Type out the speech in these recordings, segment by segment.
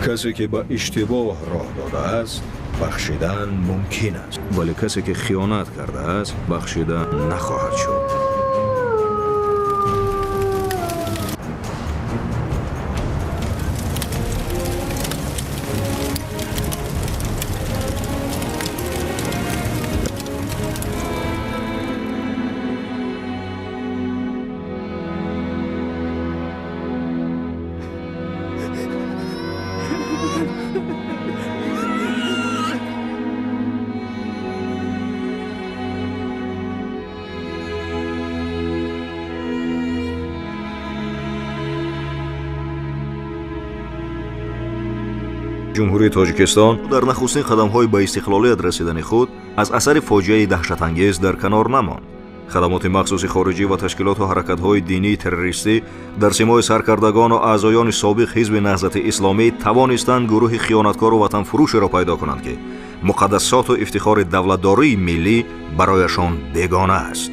Касе ки ба иштибоҳ роҳ додааст, бахшидан мумкин аст, вале касе ки хиёнат кардааст, бахшида нахоҳад шуд. Ҷумҳурии Тоҷикистон дар нахустин қадамҳои ба истиқлолият расидани худ аз асари фоҷиаи даҳшатангез дар канор намонд. Хадамоти махсуси хориҷӣ ва ташкилоту ҳаракатҳои динии террористӣ дар симои саркардагону аъзоёни собиқ ҳизби Наҳзати Исломӣ тавонистанд гурӯҳи хиёнаткору ватанфурӯшеро пайдо кунанд, ки муқаддасоту ифтихори давлатдории миллӣ барояшон бегона аст.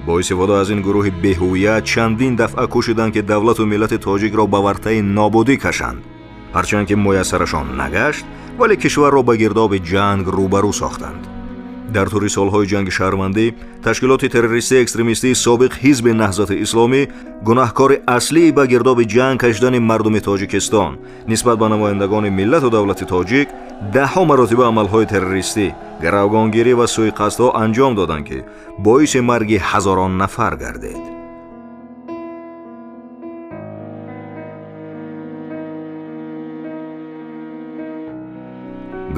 Бо истифода аз ин гурӯҳи беҳувият чандин дафъа кӯшиданд, ки давлату миллати тоҷикро ба вартаи нобудӣ кашанд. Ҳарчанд ки муяссарашон нагашт, вале кишварро ба гирдоби ҷанг рӯбарӯ сохтанд. Дар тӯли солҳои ҷанги шаҳрвандӣ ташкилоти террористии экстремистии собиқ ҳизби Наҳзати Исломӣ гунаҳкори аслии ба гирдоби ҷанг кашидани мардуми Тоҷикистон нисбат ба намояндагони миллату давлати тоҷик даҳҳо маротиба амалҳои террористӣ, гаравгонгирӣ ва сӯиқасдҳо анҷом доданд, ки боиси марги ҳазорон нафар гардид.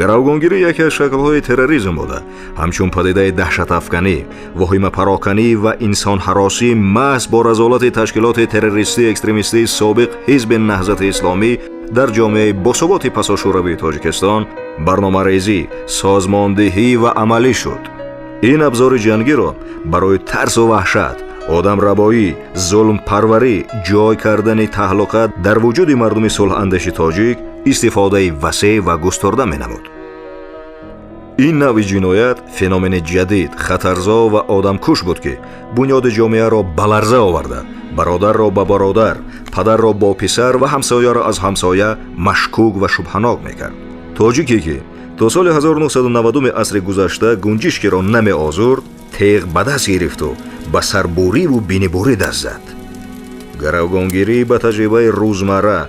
Гаравгонгирӣ яке аз шаклҳои терроризм буда, ҳамчун падидаи даҳшатафканӣ, воҳимапароканӣ ва инсонҳаросӣ маҳз бо разолати ташкилоти террористии экстремистии собиқ ҳизби Наҳзати Исломӣ дар ҷомеаи босуботи пасошӯравии Тоҷикистон барномарезӣ, созмондиҳӣ ва амалӣ шуд. Ин абзори ҷангиро барои тарсу ваҳшат, одамрабоӣ, зулмпарварӣ, ҷой кардани таҳлука дар вуҷуди мардуми сулҳандеши тоҷик истифодаи васеъ ва густурда менамуд. Ин навъи ҷиноят феномени ҷадид, хатарзо ва одамкуш буд, ки бунёди ҷомеаро ба ларза оварда, бародарро ба бародар, падарро бо писар ва ҳамсояро аз ҳамсоя машкук ва шубҳанок мекард. Тоҷике ки то соли 1990 асри гузашта гунҷишкиро намеозурд, теғ ба даст гирифту ба сарбуриву бинибурӣ даст зад. Гаравгонгирӣ ба таҷрибаи рӯзмарра,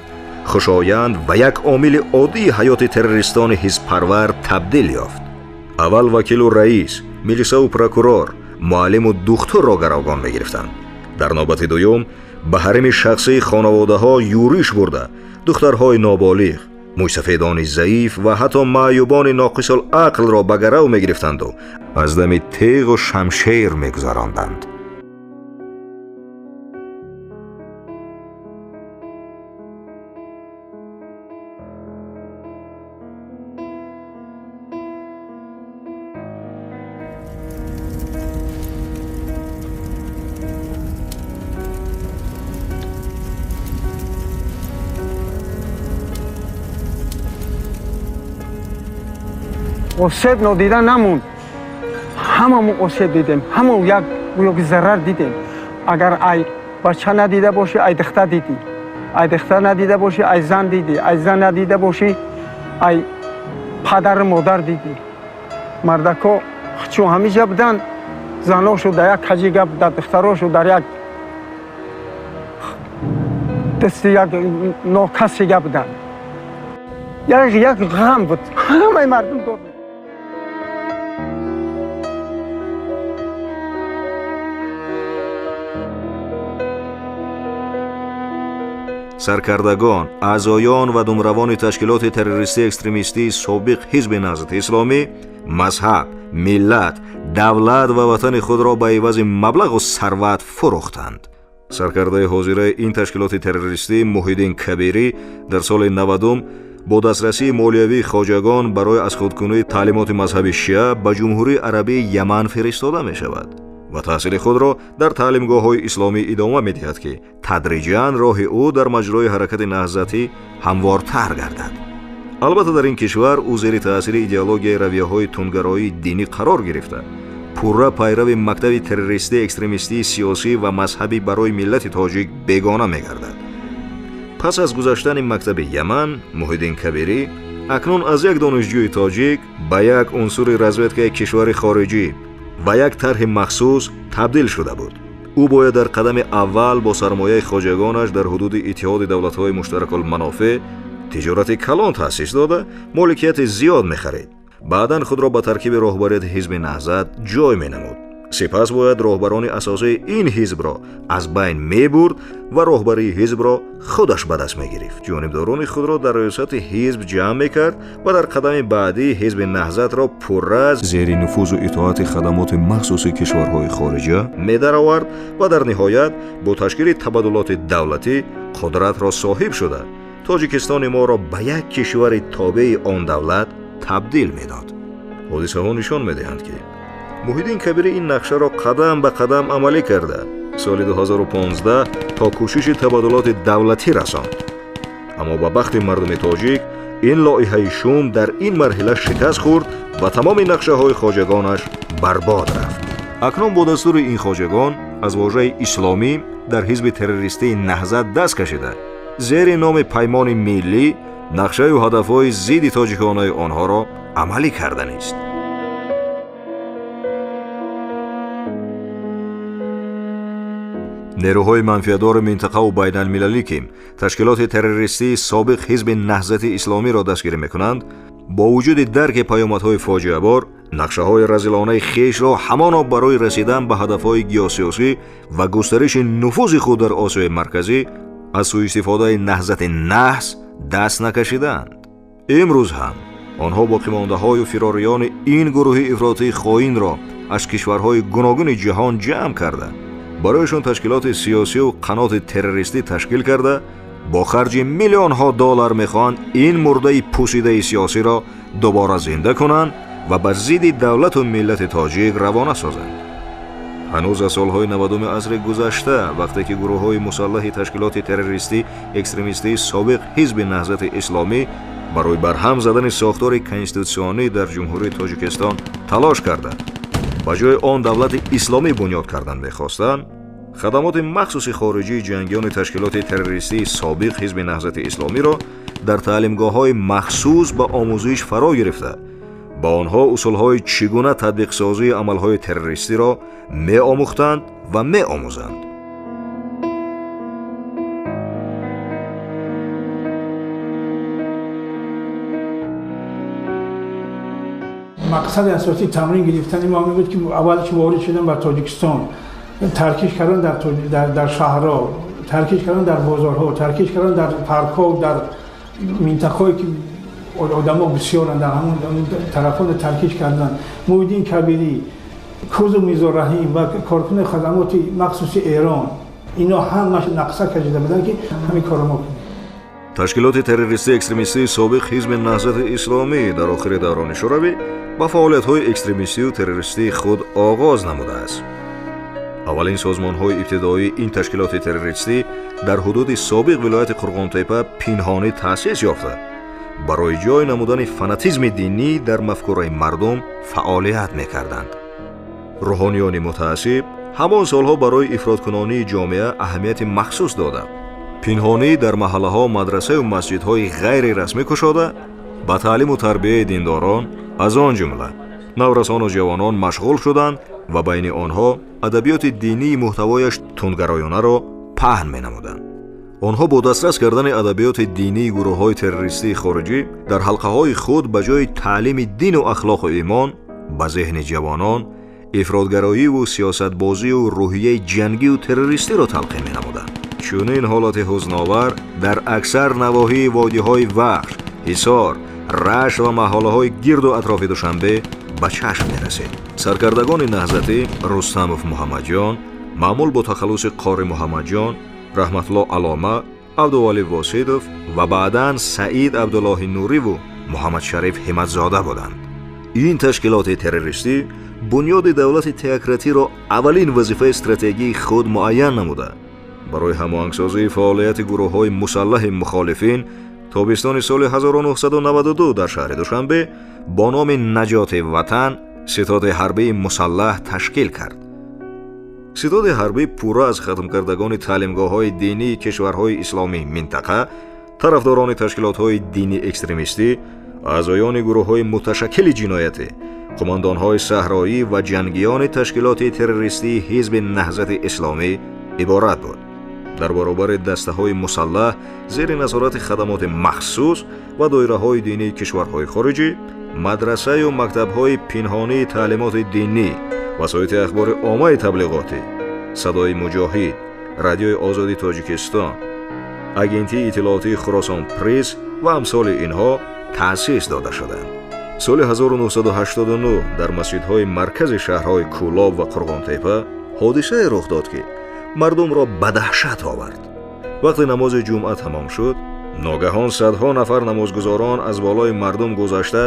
хушоянд ва як омили оддии ҳаёти террористони ҳизбпарвар табдил ёфт. Аввал вакилу раис, милисаву прокурор, муаллиму духтурро гаравгон мегирифтанд. Дар навбати дуюм ба ҳарими шахсии хонаводаҳо юриш бурда, духтарҳои ноболиғ, мӯйсафедони заиф ва ҳатто маъюбони ноқисулақлро ба гарав мегирифтанду аз дами теғу шамшер мегузаронданд. Осеб нодида намонд. Ҳамамон осеб дидем, ҳамон як гӯё ки зарар дидем. Агар ай бача надида бошӣ, ай духтар дидӣ, ай духтар надида бошӣ, ай зан дидӣ, ай зан надида бошӣ, ай падару модар дидӣ. Мардако чун ҳамиҷа буданд, заношо дар як каҷи гап, дар духтарошо дар як дасти як нокаси гап буданд. Як ғам буд, ҳамаи мардум дод. Саркардагон, аъзоён ва думравони ташкилоти террористии экстремистии собиқ ҳизби Наҳзати Исломӣ мазҳаб, миллат, давлат ва ватани худро ба ивази маблағу сарват фурӯхтанд. Саркардаи ҳозираи ин ташкилоти террористӣ Муҳиддин Кабирӣ дар соли 90 бо дастрасии молиявии хоҷагон барои аз худкунии таълимоти мазҳаби шиа ба Ҷумҳурии Арабии Яман фиристода мешавад ва таҳсили худро дар таълимгоҳҳои исломӣ идома медиҳад, ки тадриҷан роҳи ӯ дар маҷрои ҳаракати наҳзатӣ ҳамвортар гардад. Албатта, дар ин кишвар ӯ зери таъсири идеологияи равияҳои тундгароии динӣ қарор гирифта, пурра пайрави мактаби террористӣ, экстремистии сиёсӣ ва мазҳабӣ барои миллати тоҷик бегона мегардад. Пас аз гузаштани мактаби Яман, Муҳиддин Кабирӣ акнун аз як донишҷӯи тоҷик ба як унсури разведкаи кишвари хориҷӣ ва як тарҳи махсус табдил шуда буд. Ӯ бояд дар қадами аввал бо сармояи хоҷагонаш дар ҳудуди Иттиҳоди давлатҳои муштаракулманофеъ тиҷорати калон таъсис дода, моликияти зиёд мехарид. Баъдан худро ба таркиби роҳбарияти ҳизби Наҳзат ҷой менамуд. Сипас бояд роҳбарони асосии ин ҳизбро аз байн мебурд ва роҳбарии ҳизбро худаш ба даст мегирифт. Ҷонибдорони худро дар раёсати ҳизб ҷамъ мекард ва дар қадами баъдӣ ҳизби Наҳзатро пурра зери нуфузу итоати хадамоти махсуси кишварҳои хориҷа медаровард ва дар ниҳоят бо ташкили табаддулоти давлатӣ қудратро соҳиб шуда Тоҷикистони моро ба як кишвари тобеи он давлат табдил медод. Ҳодисаҳо нишон медиҳанд, ки Муҳиддин Кабирӣ ин нақшаро қадам ба қадам амалӣ карда, соли 2015 то кӯшиши табаддулоти давлатӣ расонд. Аммо ба бахти мардуми тоҷик ин лоиҳаи шум дар ин марҳила шикаст хӯрд ва тамоми нақшаҳои хоҷагонаш барбод рафт. Акнун бо дастури ин хоҷагон аз вожаи исломӣ дар ҳизби террористии Наҳзат даст кашида, зери номи Паймони миллӣ нақшаю ҳадафҳои зидди тоҷиконаи онҳоро амалӣ карданист. Нерӯҳои манфиатдори минтақаву байналмилалӣ, ки ташкилоти террористии собиқ ҳизби Наҳзати исломиро дастгирӣ мекунанд, бо вуҷуди дарки паёмадҳои фоҷиабор нақшаҳои разилонаи хешро ҳамоно барои расидан ба ҳадафҳои геосиёсӣ ва густариши нуфузи худ дар Осиёи Марказӣ аз сӯистифодаи наҳзати наҳс даст накашидаанд. Имрӯз ҳам онҳо боқимондаҳою фирориёни ин гурӯҳи ифротии хоинро аз кишварҳои гуногуни ҷаҳон ҷамъ карда, барояшон ташкилоти сиёсию қаноти террористӣ ташкил карда, бо харҷи миллионҳо доллар мехоҳанд ин мурдаи пӯсидаи сиёсиро дубора зинда кунанд ва бар зидди давлату миллати тоҷик равона созанд. Ҳанӯз аз солҳои 90-уми асри гузашта, вақте ки гурӯҳҳои мусаллаҳи ташкилоти террористӣ экстремистии собиқ ҳизби Наҳзати исломӣ барои барҳам задани сохтори конститутсионӣ дар Ҷумҳурии Тоҷикистон талош карда, ба ҷои он давлати исломӣ бунёд кардан мехостанд, хадамоти махсуси хориҷии ҷангиёни ташкилоти террористии собиқ ҳизби Наҳзати исломиро дар таълимгоҳҳои махсус ба омӯзиш фаро гирифта, ба онҳо усулҳои чӣ гуна татбиқсозии амалҳои террористиро меомӯхтанд ва меомӯзанд. Мақсади асосии тамрин гирифтани мо ин буд, ки аввал ки ворид шудем ба Тоҷикистон, таркиш кардан дар шаҳрҳо, таркиш кардан дар бозорҳо, таркиш кардан дар паркҳо, дар минтақаҳое ки одамо бисёранд, дар ҳамон тарафон таркиш кардан. Муҳиддин Кабирӣ, Кӯзу Мирзораҳим ва коркуни хадамоти махсуси Эрон, ино ҳамаш нақша кашида буданд, ки ҳамин корро мо кунем. Ташкилоти террористии экстремистии собиқ ҳизби Наҳзати исломӣ дар охири даврони Шӯравӣ ба фаъолиятҳои экстремистию террористии худ оғоз намудааст. Аввалин созмонҳои ибтидоии ин ташкилоти террористӣ дар ҳудуди собиқ вилояти Қурғонтепа пинҳонӣ таъсис ёфта, барои ҷой намудани фанатизми динӣ дар мафкураи мардум фаъолият мекарданд. Рӯҳониёни мутаассиб ҳамон солҳо барои ифродкунонии ҷомеа аҳамияти махсус дода, пинҳонӣ дар маҳаллаҳо мадрасаю масҷидҳои ғайрирасмӣ кушода, ба таълиму тарбияи диндорон, аз он ҷумла наврасону ҷавонон машғул шуданд ва байни онҳо адабиёти динии муҳтавояш тундгароёнаро паҳн менамуданд. Онҳо бо дастрас кардани адабиёти динии гурӯҳҳои террористии хориҷӣ дар ҳалқаҳои худ ба ҷои таълими дину ахлоқу имон ба зеҳни ҷавонон ифродгароиву сиёсатбозию рӯҳияи ҷангию террористиро талқин менамуданд. Чунин ҳолати ҳузновар дар аксар навоҳии водиҳои Вахш, Ҳисор, Рашт ва маҳаллаҳои гирду атрофи Душанбе ба чашм мерасид. Саркардагони наҳзатӣ Рустамов Муҳаммадҷон, маъмул бо тахаллуси Қори Муҳаммадҷон, Раҳматулло Алома, Абдувалӣ Восидов ва баъдан Саид Абдуллоҳи Нуриву Муҳаммадшариф Ҳиматзода буданд. Ин ташкилоти террористӣ бунёди давлати теократиро аввалин вазифаи стратегии худ муайян намуда, барои ҳамоҳангсозии фаъолияти гурӯҳҳои мусаллаҳи мухолифин тобистони соли 1992 дар шаҳри Душанбе бо номи Наҷоти ватан ситоди ҳарбии мусаллаҳ ташкил кард. Ситоди ҳарбӣ пурра аз хатмкардагони таълимгоҳҳои динии кишварҳои исломии минтақа, тарафдорони ташкилотҳои динии экстремистӣ, аъзоёни гурӯҳҳои муташаккили ҷиноятӣ, қумондонҳои саҳроӣ ва ҷангиёни ташкилоти террористии Ҳизби Наҳзати Исломӣ иборат буд. Дар баробари дастаҳои мусаллаҳ зери назорати хадамоти махсус ва доираҳои динии кишварҳои хориҷӣ, мадрасаю мактабҳои пинҳонии таълимоти динӣ, васоити ахбори оммаи таблиғотӣ, Садои Муҷоҳид, Радиои Озоди Тоҷикистон, Агентии иттилоотии Хуросон Пресс ва амсоли инҳо таъсис дода шуданд. Соли 1989 дар масҷидҳои маркази шаҳрҳои Кӯлоб ва Қурғонтепа ҳодисае рух дод, ки мардумро ба даҳшат овард. Вақте намози ҷумъа тамом шуд, ногаҳон садҳо нафар намозгузорон аз болои мардум гузашта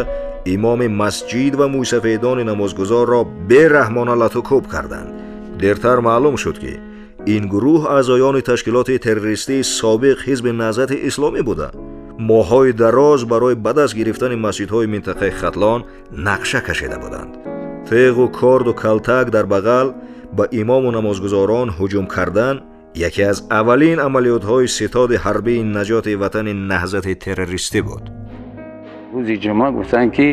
имоми масҷид ва мӯйсафедони намозгузорро бераҳмона латукӯб карданд. Дертар маълум шуд, ки ин гурӯҳ аъзоёни ташкилоти террористии собиқ Ҳизби Наҳзати Исломӣ буда, моҳҳои дароз барои ба даст гирифтани масҷидҳои минтақаи Хатлон нақша кашида буданд. Теғу корду калтак дар бағал ба имому намозгузорон ҳуҷум кардан яке аз аввалин амалиётҳои ситоди ҳарбии наҷоти ватани наҳзати террористӣ буд. Рӯзи ҷумъа гуфтанд, ки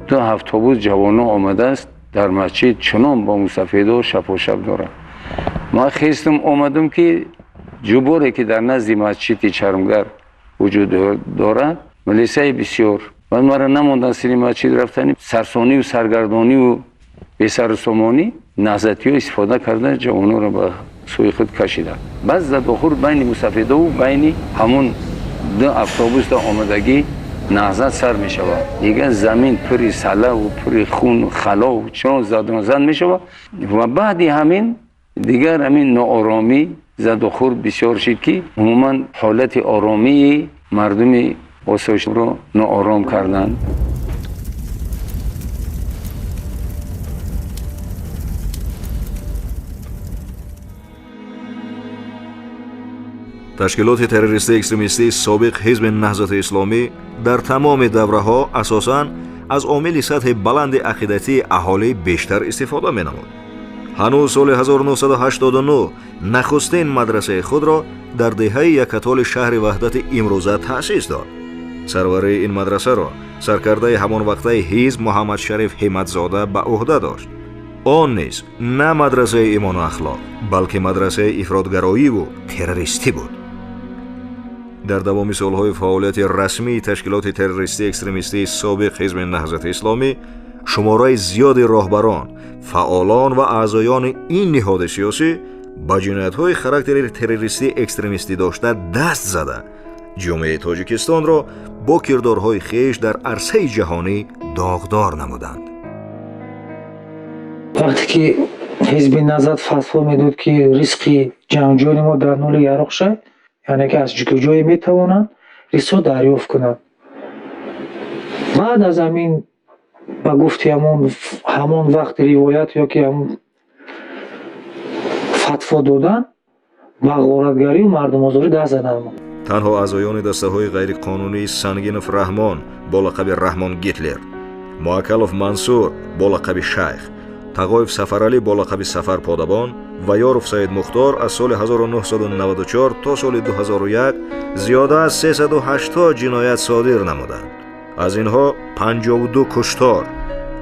ду автобус ҷавоно омадааст дар масҷид, чунон бо мусафедо шапошап дорад. Ман хестам омадам, ки ҷуборе ки дар назди масҷиди Чармгар вуҷуд дорад, милисаи бисёр. Баъд мара намонданд сири масҷид рафтани, сарсониву саргардониву бесарусомонӣ наҳзатиҳо истифода карда ҷавононро ба сӯи худ кашиданд. Баъд задохӯр байни мусафедову байни ҳамун ду автобуста омадагӣ наҳзат сар мешавад. Дигар замин пури салаву пури хуну халову чунон задонзан мешавад ва баъди ҳамин дигар ҳамин нооромӣ задухӯр бисёр шид, ки умуман ҳолати оромии мардуми осоишро ноором карданд. Ташкилоти террористии экстремистии собиқ Ҳизби Наҳзати Исломӣ дар тамоми давраҳо асосан аз омили сатҳи баланди ақидатии аҳолӣ бештар истифода менамуд. Ҳанӯз соли 1989 нахустин мадрасаи худро дар деҳаи Якатоли шаҳри Ваҳдати имрӯза таъсис дод. Сарварии ин мадрасаро саркардаи ҳамон вақтаи ҳизб Муҳаммадшариф Ҳиматзода ба ӯҳда дошт. Он низ на мадрасаи имону ахлоқ, балки мадрасаи ифротгароиву террористӣ буд. Дар давоми солҳои фаъолияти расмии ташкилоти террористии экстремистии собиқ Ҳизби Наҳзати Исломӣ шумораи зиёди роҳбарон, фаъолон ва аъзоёни ин ниҳоди сиёсӣ ба ҷиноятҳои характери террористӣ экстремистӣ дошта даст зада, ҷомеаи Тоҷикистонро бо кирдорҳои хеш дар арсаи ҷаҳонӣ доғдор намуданд. Вақте ки Ҳизби Наҳзат фатво медод, ки ризқи ҷангҷӯёни мо дар нули яроқ шавад, яъне ки аз куҷое метавонанд ризқро дарёфт кунанд. Баъд аз ҳамин ба гуфти ҳамон вақт ривоят ё ки ҳамон фатво додан ба ғоратгарию мардумозорӣ даст заданд. Танҳо аъзоёни дастаҳои ғайриқонунии Сангинов Раҳмон бо лақаби Раҳмон Гитлер, Муаккалов Мансур бо лақаби Шайх, Тағоев Сафаралӣ бо лақаби Сафар Подабон ва Ёров Саид Мухтор аз соли 1994 то соли 2001 зиёда аз 380 ҷиноят содир намуданд. Аз инҳо 52 куштор,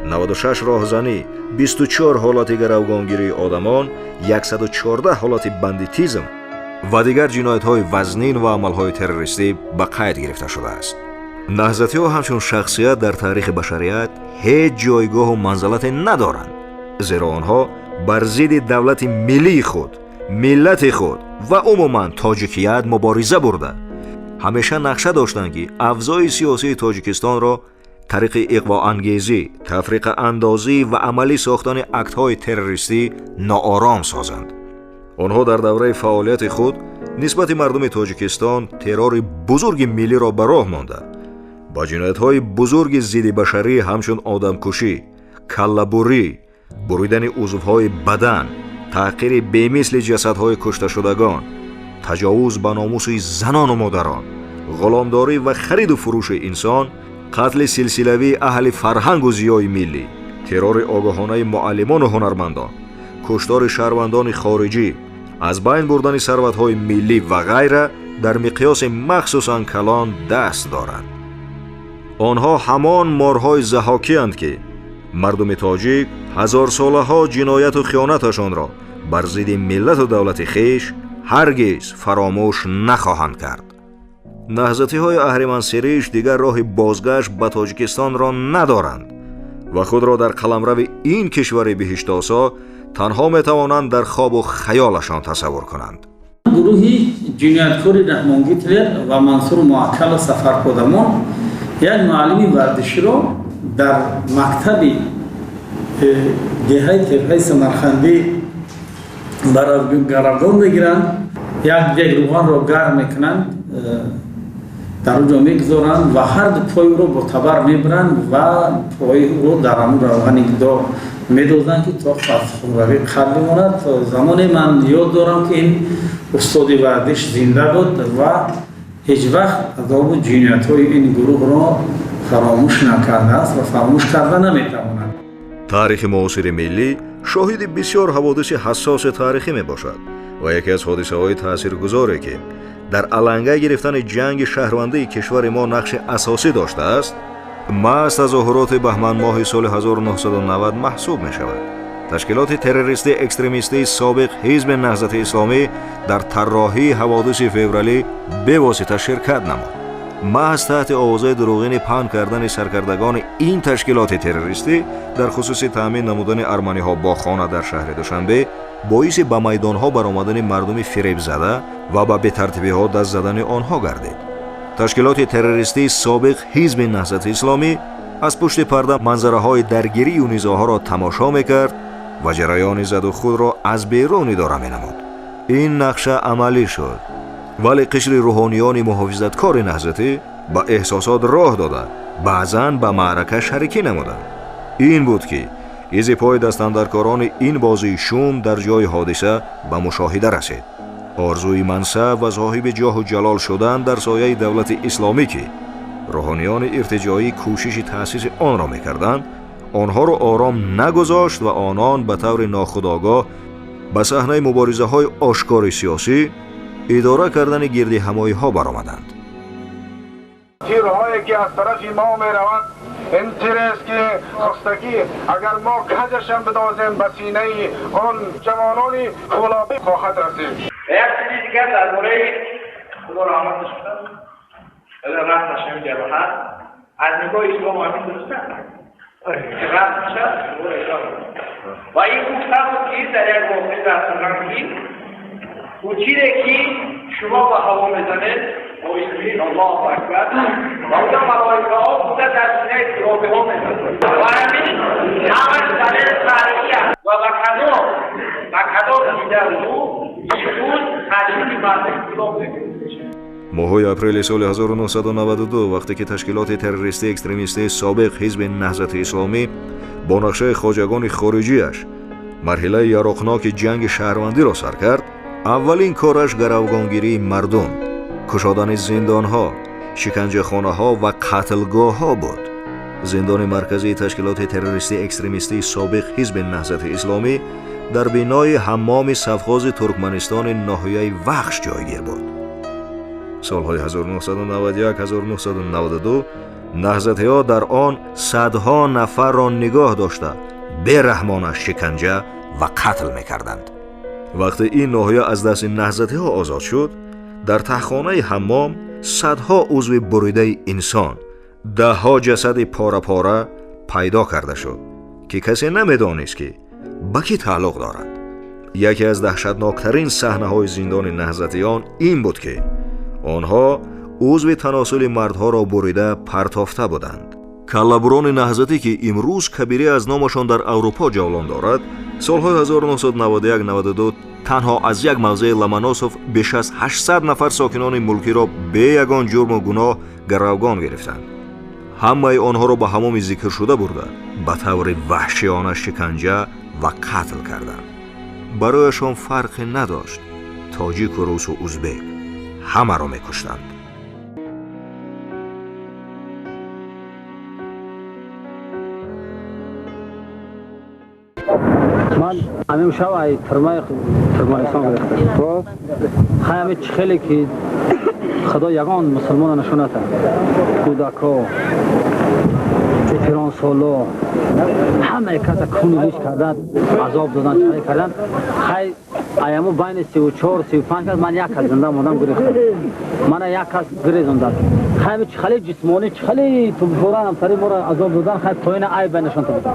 96 роҳзанӣ, 24 ҳолати гаравгонгирии одамон, 114 ҳолати бандитизм ва дигар ҷиноятҳои вазнин ва амалҳои террористӣ ба қайд гирифта шудааст. Наҳзатиҳо ҳамчун шахсият дар таърихи башарият ҳеҷ ҷойгоҳу манзалате надоранд, зеро онҳо бар зидди давлати миллии худ, миллати худ ва умуман тоҷикият мубориза бурда, ҳамеша нақша доштанд, ки авзои сиёсии Тоҷикистонро тариқи иғвоангезӣ, тафриқаандозӣ ва амалӣ сохтани актҳои террористӣ ноором созанд. Онҳо дар давраи фаъолияти худ нисбати мардуми Тоҷикистон террори бузурги миллиро ба роҳ монда, ба ҷиноятҳои бузурги зиддибашарӣ ҳамчун одамкушӣ, каллабурӣ, буридани узвҳои бадан, таҳқири бемисли ҷасадҳои кушташудагон, таҷовуз ба номуси занону модарон, ғуломдорӣ ва хариду фурӯши инсон, қатли силсилавии аҳли фарҳангу зиёи миллӣ, террори огоҳонаи муаллимону ҳунармандон, Куштори шаҳрвандони хориҷӣ, аз байн бурдани сарватҳои миллӣ ва ғайра дар миқёси махсусан калон даст доранд. Онҳо ҳамон морҳои заҳокиянд, ки мардуми тоҷик ҳазорсолаҳо ҷинояту хиёнаташонро бар зидди миллату давлати хеш ҳаргиз фаромӯш нахоҳанд кард. Наҳзатиҳои аҳримансириш дигар роҳи бозгашт ба Тоҷикистонро надоранд ва худро дар қаламрави ин кишвари биҳиштосо танҳо метавонанд дар хобу хаёлашон тасаввур кунанд. Гурӯҳи ҷинояткори Раҳмон Гитлер ва Мансур Муаккалу Сафарподамон як муаллими варзиширо дар мактаби деҳаи Тепаи Самарқандӣ гаравгон мегиранд, як дег рӯғанро гарм мекунанд, дар он ҷо мегузоранд ва ҳар ду пои ӯро бо табар мебаранд ва пои ӯро дар ҳамун равғани доғ медозанд, ки то хунравӣ қат бимонад. То замоне ман ёд дорам, ки ин устоди варзиш зинда буд ва ҳеҷ вақт азобу ҷиноятҳои ин гурӯҳро фаромӯш накардааст ва фаромӯш карда наметавонад. Таърихи муосири миллӣ шоҳиди бисёр ҳаводиси ҳассоси таърихӣ мебошад ва яке аз ҳодисаҳои таъсиргузоре, ки дар аланга гирифтани ҷанги шаҳрвандии кишвари мо нақши асосӣ доштааст, маҳз тазоҳуроти баҳманмоҳи соли 1990 маҳсуб мешавад. Ташкилоти террористии экстремистии собиқ Ҳизби Наҳзати Исломӣ дар тарроҳии ҳаводиси февралӣ бевосита ширкат намуд. Маҳз таҳти овозаи дурӯғини паҳн кардани саркардагони ин ташкилоти террористӣ дар хусуси таъмин намудани арманиҳо бо хона дар шаҳри Душанбе боиси ба майдонҳо баромадани мардуми фиребзада ва ба бетартибиҳо даст задани онҳо гардид. Ташкилоти террористии собиқ Ҳизби Наҳзати Исломӣ аз пушти парда манзараҳои даргирию низоъҳоро тамошо мекард ва ҷараёни заду худро аз берун идора менамуд. Ин нақша амалӣ шуд, вале қишри рӯҳониёни муҳофизаткори наҳзатӣ ба эҳсосот роҳ дода, баъзан ба маърака шарикӣ намуданд. Ин буд, ки изи пои дастандаркорони ин бозии шум дар ҷои ҳодиса ба мушоҳида расид. Орзуи мансаб ва соҳиби ҷоҳу ҷалол шудан дар сояи давлати исломӣ, ки рӯҳониёни иртиҷоӣ кӯшиши таъсиси онро мекарданд, онҳоро ором нагузошт ва онон ба таври нохудогоҳ ба саҳнаи муборизаҳои ошкори сиёсӣ идора кардани гирдиҳамоиҳо баромаданд. Тирҳое, ки аз тарафи мо мераванд, ин тирест, ки хостагӣ агар мо каҷашам бидозем, ба синаи он ҷавонони кӯлобӣ хоҳад расид. Як чизи дигар дар бораи Худо раҳматаш кунад, рафташ ҳамин аз нигоҳи ислом ҳамин дуруст аст, рафт мешавад ва ин гуфта буд, ки дар як воқеа дар Сарғам, ки чизе ки шумо ба ҳаво мезанед бо исми Аллоҳу акбар, ва онҷо малоикаҳо буда дар синаи кӯлобиҳо мезананд ва ҳамин ҳамаш далели таърихӣ аст ва ба кадом дида ӯ имрӯз таҷриби мардуми Кӯлоб мекунад. Моҳҳои апрели соли 1992, вақте ки ташкилоти террористии экстремистии собиқ Ҳизби Наҳзати Исломӣ бо нақшаи хоҷагони хориҷиаш марҳилаи яроқноки ҷанги шаҳрвандиро сар кард, аввалин кораш гаравгонгирии мардум, кушодани зиндонҳо, шиканҷахонаҳо ва қатлгоҳҳо буд. Зиндони марказии ташкилоти террористии экстремистии собиқ Ҳизби Наҳзати Исломӣ дар бинои ҳаммоми совхози Туркманистони ноҳияи Вахш ҷойгир буд. Солҳои 1991-1992 наҳзатиҳо дар он садҳо нафарро нигоҳ дошта, бераҳмона шиканҷа ва қатл мекарданд. Вақте ин ноҳия аз дасти наҳзатиҳо озод шуд, дар таҳхонаи ҳаммом садҳо узви буридаи инсон, даҳҳо ҷасади пора-пора пайдо карда шуд, ки касе намедонист, ки ба кӣ тааллуқ дорад. Яке аз даҳшатноктарин саҳнаҳои зиндони наҳзатиён ин буд, ки онҳо узви таносули мардҳоро бурида партофта буданд. Каллабурони наҳзатӣ, ки имрӯз кабирӣ аз номашон дар Аврупо ҷавлон дорад, солҳои 1991-92 танҳо аз як мавзеи Ломоносов беш аз 800 нафар сокинони мулкиро бе ягон ҷурму гуноҳ гаравгон гирифтанд. Ҳамаи онҳоро ба ҳамоми зикршуда бурда, ба таври ваҳшиёна шиканҷа ва қатл карданд. Барояшон фарқе надошт тоҷику русу узбек, ҳамаро мекуштанд. Ман ҳамин шаб ай турмаи Туркманистон гирифтам. Хуб. Хай ҳамин чӣ хеле ки Худо ягон мусулмонро нишон натад. Кӯдако, пиронсоло, ҳамаи каса куну лиш кардан, азоб додан, чӣ кардан. Хай аямо байни 34, 35 кас ман як кас зинда мондам, гирифтам. Мана як кас гирезондад. Хай чӣ хеле ҷисмонӣ, чӣ хеле тубфора ҳамсари моро азоб додан, хай поина айб нишон дод.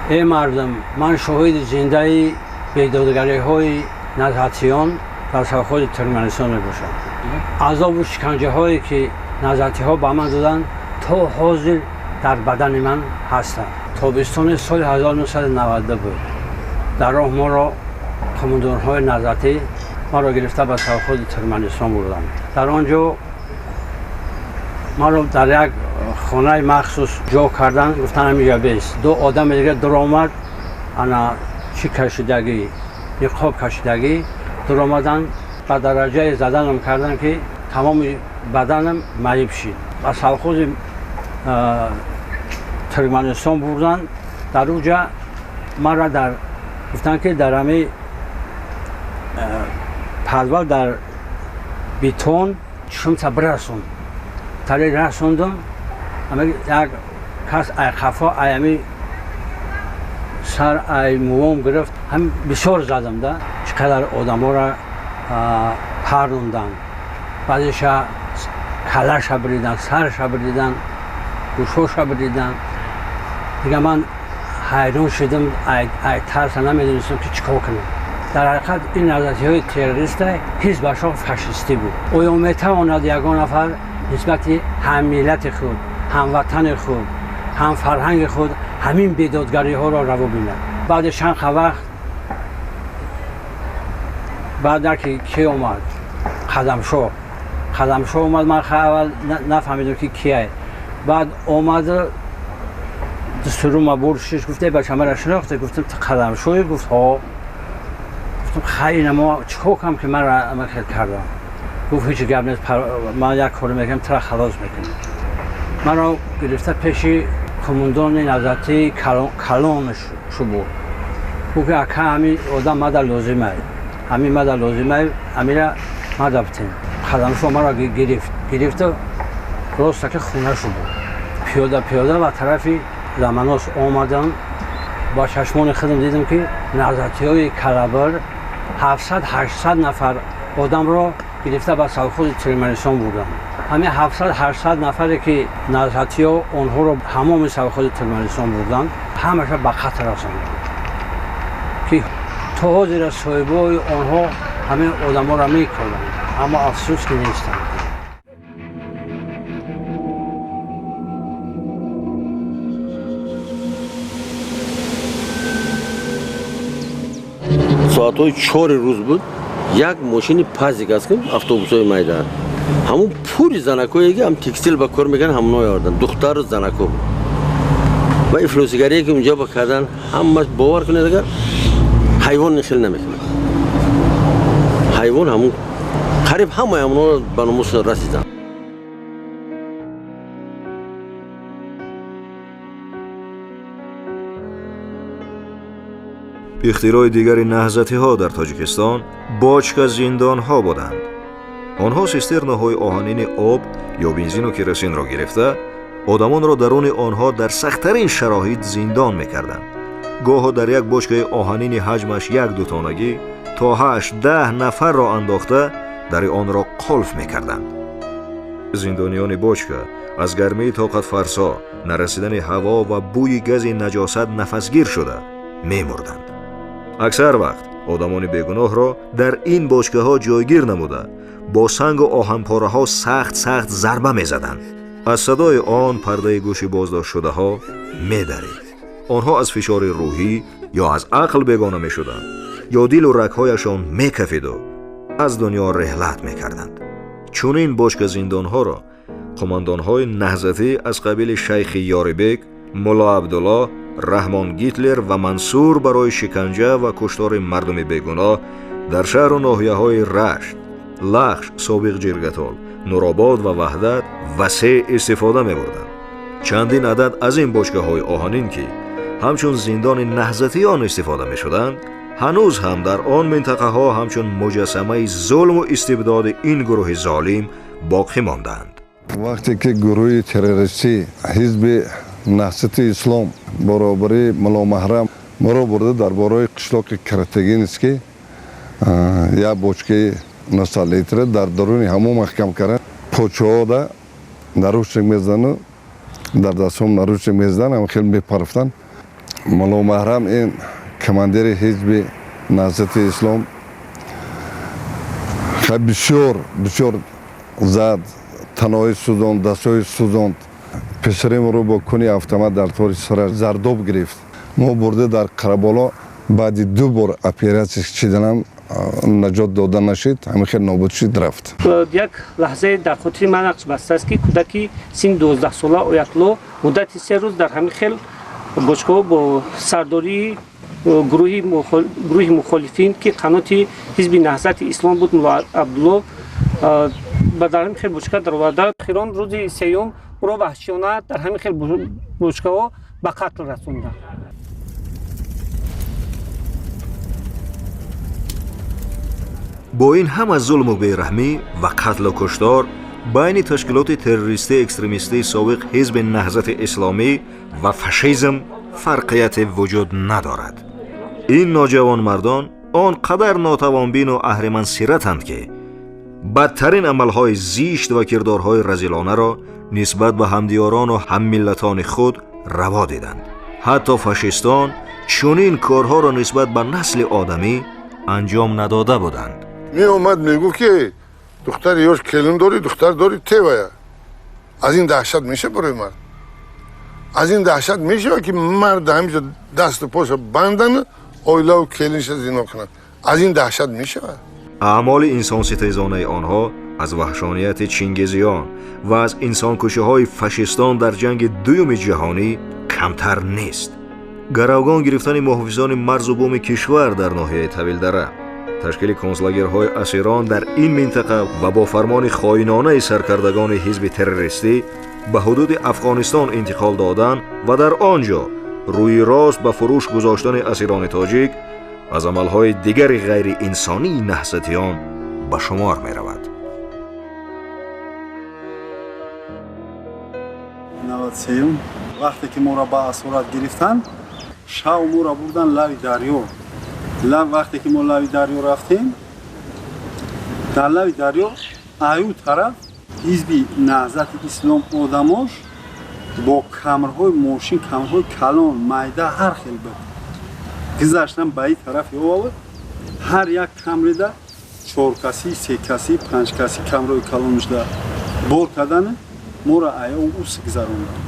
Эй мардум, ман шоҳиди зиндаи бедодгариҳои назҳатиён дар совхози Туркманистон мебошам. Азобу шиканҷаҳое ки назҳатиҳо ба ман доданд, то ҳозир дар бадани ман ҳастанд. Тобистони соли 1992 буд. Дар роҳ моро командорҳои назҳатӣ маро гирифта ба совхози Туркманистон бурданд. Дар он ҷо маро дар як хонаи махсус ҷо кардан, гуфтан ҳаминҷа бест. Ду одами дига дуромад, ана чӣ кашидагӣ, ниқоб кашидагӣ дуромадан, ба дараҷаи заданам кардан ки тамоми баданам маиб шид. Ба совхози Туркманистон бурдан. Дар уҷа маро дар гуфтанд ки дар ҳами подвал дар бетон чишумта бирасон. Тари расондум, як кас ай қафо ай ҳами сар ай мувом гирифт, ҳам бисёр задам да. Чӣ қадар одаморо паррондан, баъзеша калаша бридан, сарша бридан, гӯшоша бридан. Дига ман ҳайрон шудам, ай тарса намедонистам ки чӣ кор кунам. Дар ҳақиқат ин назарияҳои террориста ҳизбашон фашистӣ буд. Оё метавонад ягон нафар нисбати ҳаммиллати худ, ҳамватани худ, ҳамфарҳанги худ ҳамин бедодгариҳоро раво бинад? Баъди чанд вақт баъд ки ки омад, Қадамшоҳ, Қадамшоҳ омад. Ман аввал нафаҳмидам ки кияй. Баъд омад, дастурума бурд, шиш, гуфт: «Эй бача, мара шинохте?» Гуфтам: «Ту Қадамшоҳӣ?» Гуфт: «Ҳо». Гуфтам: «Хай, ина мо чӣ кор кунам ки мара хел кардам?» Гуфт: «Ҳеҷ гап нест, ман як коре мекунам, тура халос мекунам». Маро гирифта пеши комундони назарати калон шу буд. Гуфт ки ака, ҳамин одам мада лозимай, ҳамин мада лозимай, ҳамира мада битем. Қадамшо маро гирифт, гирифта роста ки хона шу буд. Пиёда пиёда ба тарафи Ламанос омадам. Ба чашмони худам дидам ки назатиҳои калабар 700-800 нафар одамро гирифта ба совхози Туркманистон бурданд. Ҳамин 700-800 нафаре ки назатиҳо онҳоро ҳамоми совхози Туркманистон бурданд, ҳамаша ба қатл расонданд, ки то ҳозира соҳибои онҳо ҳамин одаморо мекарданд, аммо афсӯс ки нестанд. Соатҳои 4-и рӯз буд, як мошини пазик аст, ки автобусҳои майда, ҳамун пури занакое ки ҳам текстил ба кор мекунанд, ҳамоно овардан, духтару занако буд. Ва ифлосигарие ки унҷа ба кардан, ҳамаш, бовар кунед, агар ҳайвон хел намекунад, ҳайвон. Ҳамун қариб ҳамаи ҳамонро ба номус расиданд. Ихтирои дигари наҳзатиҳо дар Тоҷикистон бочка зиндонҳо буданд. Онҳо систернаҳои оҳанини об ё бензину керосинро гирифта, одамонро даруни онҳо дар сахттарин шароит зиндон мекарданд. Гоҳо дар як бочкаи оҳанини ҳаҷмаш як дутонагӣ то 8-10 нафарро андохта, дари онро қулф мекарданд. Зиндониёни бочка аз гармии тоқатфарсо, нарасидани ҳаво ва бӯи гази наҷосат нафасгир шуда мемурданд. Аксар вақт одамони бегуноҳро дар ин бочкаҳо ҷойгир намуда, бо сангу оҳанпораҳо сахт сахт зарба мезаданд. Аз садои он пардаи гӯши боздоштшудаҳо медарид. Онҳо аз фишори рӯҳӣ ё аз ақл бегона мешуданд, ё дилу рагҳояшон мекафиду аз дунё реҳлат мекарданд. Чунин бочка зиндонҳоро қумандонҳои наҳзатӣ аз қабили Шайхи Ёрибек, Мулло Абдуллоҳ, Раҳмон Гитлер ва Мансур барои шиканҷа ва куштори мардуми бегуноҳ дар шаҳру ноҳияҳои Рашт, Лахш, собиқ Ҷиргатол, Нуробод ва Ваҳдат васеъ истифода мебурданд. Чандин адад аз ин бочкаҳои оҳанин, ки ҳамчун зиндони наҳзатиён истифода мешуданд, ҳанӯз ҳам дар он минтақаҳо ҳамчун муҷассамаи зулму истибдоди ин гурӯҳи золим боқӣ мондаанд. Вақте ки гурӯҳи террористӣ ҳизби Наҳзати Ислом баробари Мулломаҳрам моро бурда дар бораи қишлоқи Каратегинский як бочкаи 9 литра дар даруни ҳамон маҳкам кардан, почаҳода наручник мезадану дар дастҳом наручник мезадан, ҳам хел мепарафтанд. Мулломаҳрам ин командири ҳизби Наҳзати Ислом бисёр бисёр зад, танои сӯзонд, дастҳои сӯзонд. Писаримро бо куни автомат дар тори сараш зардоб гирифт. Мо бурда дар Қараболо баъди 2 бор оператсия чиданам наҷот дода нашид, ҳамин хел нобуд шид, рафт. Як лаҳзае дар хотири ман нақш бастааст, ки кӯдаки синни 12сола Оятло муддати 3 рӯз дар ҳамин хел бочкаҳо бо сардории гурӯҳи мухолифин, ки қаноти ҳизби Наҳзати Ислом буд, Мулло Абдулло, ба дар ҳамин хел бочка дароварда. Охирон рӯзи сеюм ӯро ваҳшиёна дар ҳамин хел бочкаҳо ба қатл расонданд. Бо ин ҳама зулму бераҳмӣ ва қатлу куштор байни ташкилоти террористии экстремистии собиқ ҳизби Наҳзати Исломӣ ва фашизм фарқияте вуҷуд надорад. Ин ноҷавонмардон он қадар нотавонбину аҳримансиратанд, ки бадтарин амалҳои зишт ва кирдорҳои разилонаро нисбат ба ҳамдиёрону ҳаммиллатони худ раво диданд. Ҳатто фашистон чунин корҳоро нисбат ба насли одамӣ анҷом надода буданд. Меомад, мегуфт, ки духтари ёш келин дорӣ, духтар дорӣ, тевая. Аз ин даҳшат меша барои мард, аз ин даҳшат мешавад, ки мард ҳамиҷо дасту поша бандану оилаву келинша зино кунад. Аз ин даҳшат мешавад. Аъмоли инсонситезонаи онҳо аз ваҳшонияти чингизиён ва аз инсонкушиҳои фашистон дар ҷанги дуюми ҷаҳонӣ камтар нест. Гаравгон гирифтани муҳофизони марзу буми кишвар дар ноҳияи Тавилдара, ташкили конслагерҳои асирон дар ин минтақа ва бо фармони хоинонаи саркардагони ҳизби террористӣ ба ҳудуди Афғонистон интиқол додан ва дар он ҷо рӯи рост ба фурӯш гузоштани асирони тоҷик аз амалҳои дигари ғайриинсонии наҳзатиён ба шумор меравад. 93 вақте ки моро ба асорат гирифтанд, шав моро бурданд лави дарё. Вақте ки мо лави дарё рафтем, дар лави дарё аю тараф ҳизби Наҳзати Ислом одамош бо камрҳои мошин, камрҳои калон, майда, ҳар хел буд, гузаштан ба ин тараф ёвавад. Ҳар як камрида 4 касӣ, 3 касӣ, 5 касӣ камрҳои калонашда бор кардани моро аё ус гузаронданд.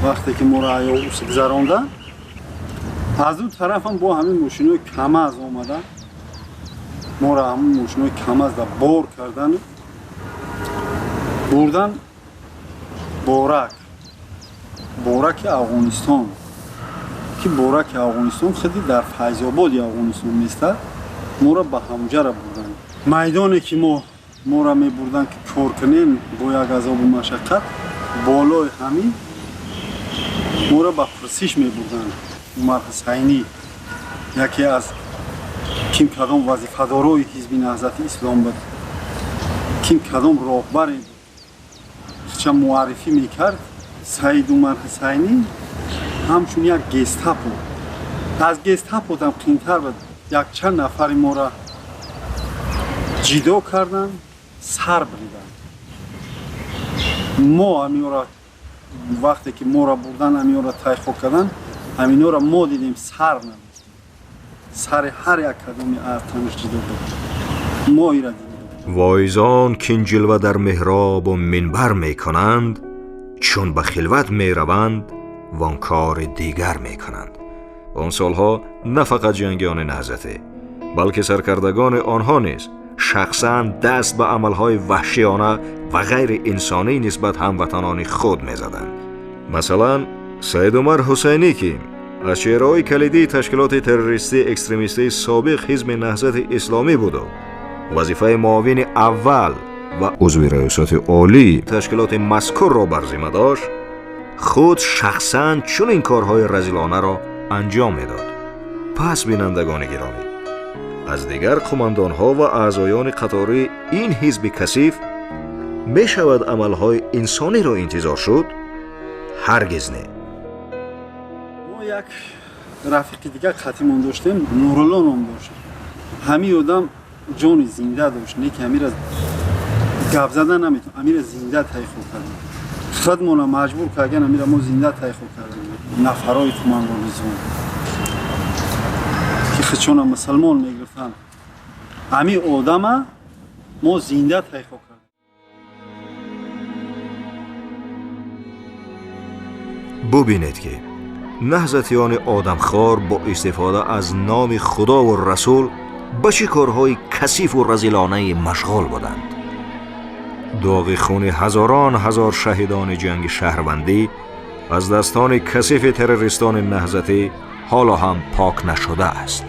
Вақте ки моро аё ус гузаронданд, аз ду тарафам бо ҳамин мошинои КАМАЗ омаданд, моро ҳамин мошинои КАМАЗда бор кардани бурдан Борак, Бораки Афғонистон, ки Бораки Афғонистон худи дар Файзободи Афғонистон местад, моро ба ҳамҷара бурданд. Майдоне ки моро мебурданд, ки кор кунем бо як азобу машаққат, болои ҳамин моро ба пурсиш мебурданд. Умар Ҳусайнӣ, яке аз ким кадом вазифадорои ҳизби Наҳзати Ислом буд, ким кадом роҳбаре ча муаррифӣ мекард, Саид Умар Ҳусайнӣ ҳамчун як гестапо, аз гестаподам қинтар буд. Якчанд нафари моро ҷидо карданд, сар бриданд. Мо ҳаминро вақте ки моро бурдан, ҳаминро тайхо карданд, ҳаминҳоро мо дидем, сар надоштем. Сари ҳар як кадоми аз танаш ҷидо буд, мо ира дидем. Воизон кин ҷилва дар меҳробу минбар мекунанд, чун ба хилват мераванд, вон кори дигар мекунанд. Он солҳо на фақат ҷангиёни наҳзатӣ, балки саркардагони онҳо низ шахсан даст ба амалҳои ваҳшиёна ва ғайриинсонӣ нисбат ҳамватанони худ мезаданд. Масалан, Саид Умар Ҳусайнӣ, ки аз чеҳраҳои калидии ташкилоти террористии экстремистии собиқ ҳизби Наҳзати Исломӣ буду вазифаи муовини аввал ва узви раёсати олии ташкилоти мазкурро бар зимма дошт, худ шахсан чунин корҳои разилонаро анҷом медод. Пас, бинандагони гиромӣ, аз дигар қумандонҳо ва аъзоёни қатори ин ҳизби касиф мешавад амалҳои инсониро интизор шуд? Ҳаргиз не. Мо як рафиқи дигар қатимон доштем, Нурулло ном дошт. Ҳамин одам ҷони зинда дошт, не ки ҳамира гап зада наметон, амира зинда тайхо кардем. Худмона маҷбур кардан, амира мо зинда тайхо кардем. Нафарои қумандонизм ки хичона мусалмон мегирифтанд, ҳамин одама мо зинда тайхо кардем. Бубинед, ки наҳзатиёни одамхор бо истифода аз номи худову расул ба чӣ корҳои касифу разилонае машғул буданд. Доғи хуни ҳазорон ҳазор шаҳидони ҷанги шаҳрвандӣ аз дастони касифи террористони наҳзатӣ ҳоло ҳам пок нашудааст.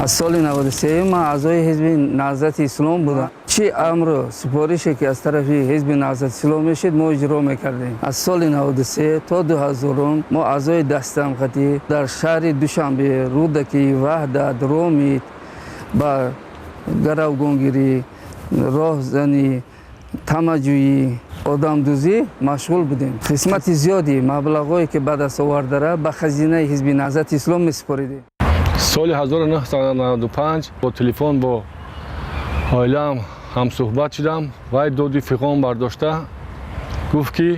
Аз соли 93 ман аъзои ҳизби Наҳзати Ислом будам. Чӣ амру супорише ки аз тарафи ҳизби Наҳзати Ислом мешид, мо иҷро мекардем. Аз соли 93 то 2000 мо аъзои дастамқатӣ дар шаҳри Душанбе, Рӯдакӣ, Ваҳдат, Ромит ба гаравгонгирӣ, роҳзанӣ, тамаҷӯӣ, одамдузӣ машғул будем. Қисмати зиёди маблағҳое ки ба даст овардара ба хазинаи ҳизби Наҳзати Ислом месупоридем. Соли 1995 бо телефон бо оилаам ҳамсӯҳбат шудам. Вай доди фиғон бардошта гуфт, ки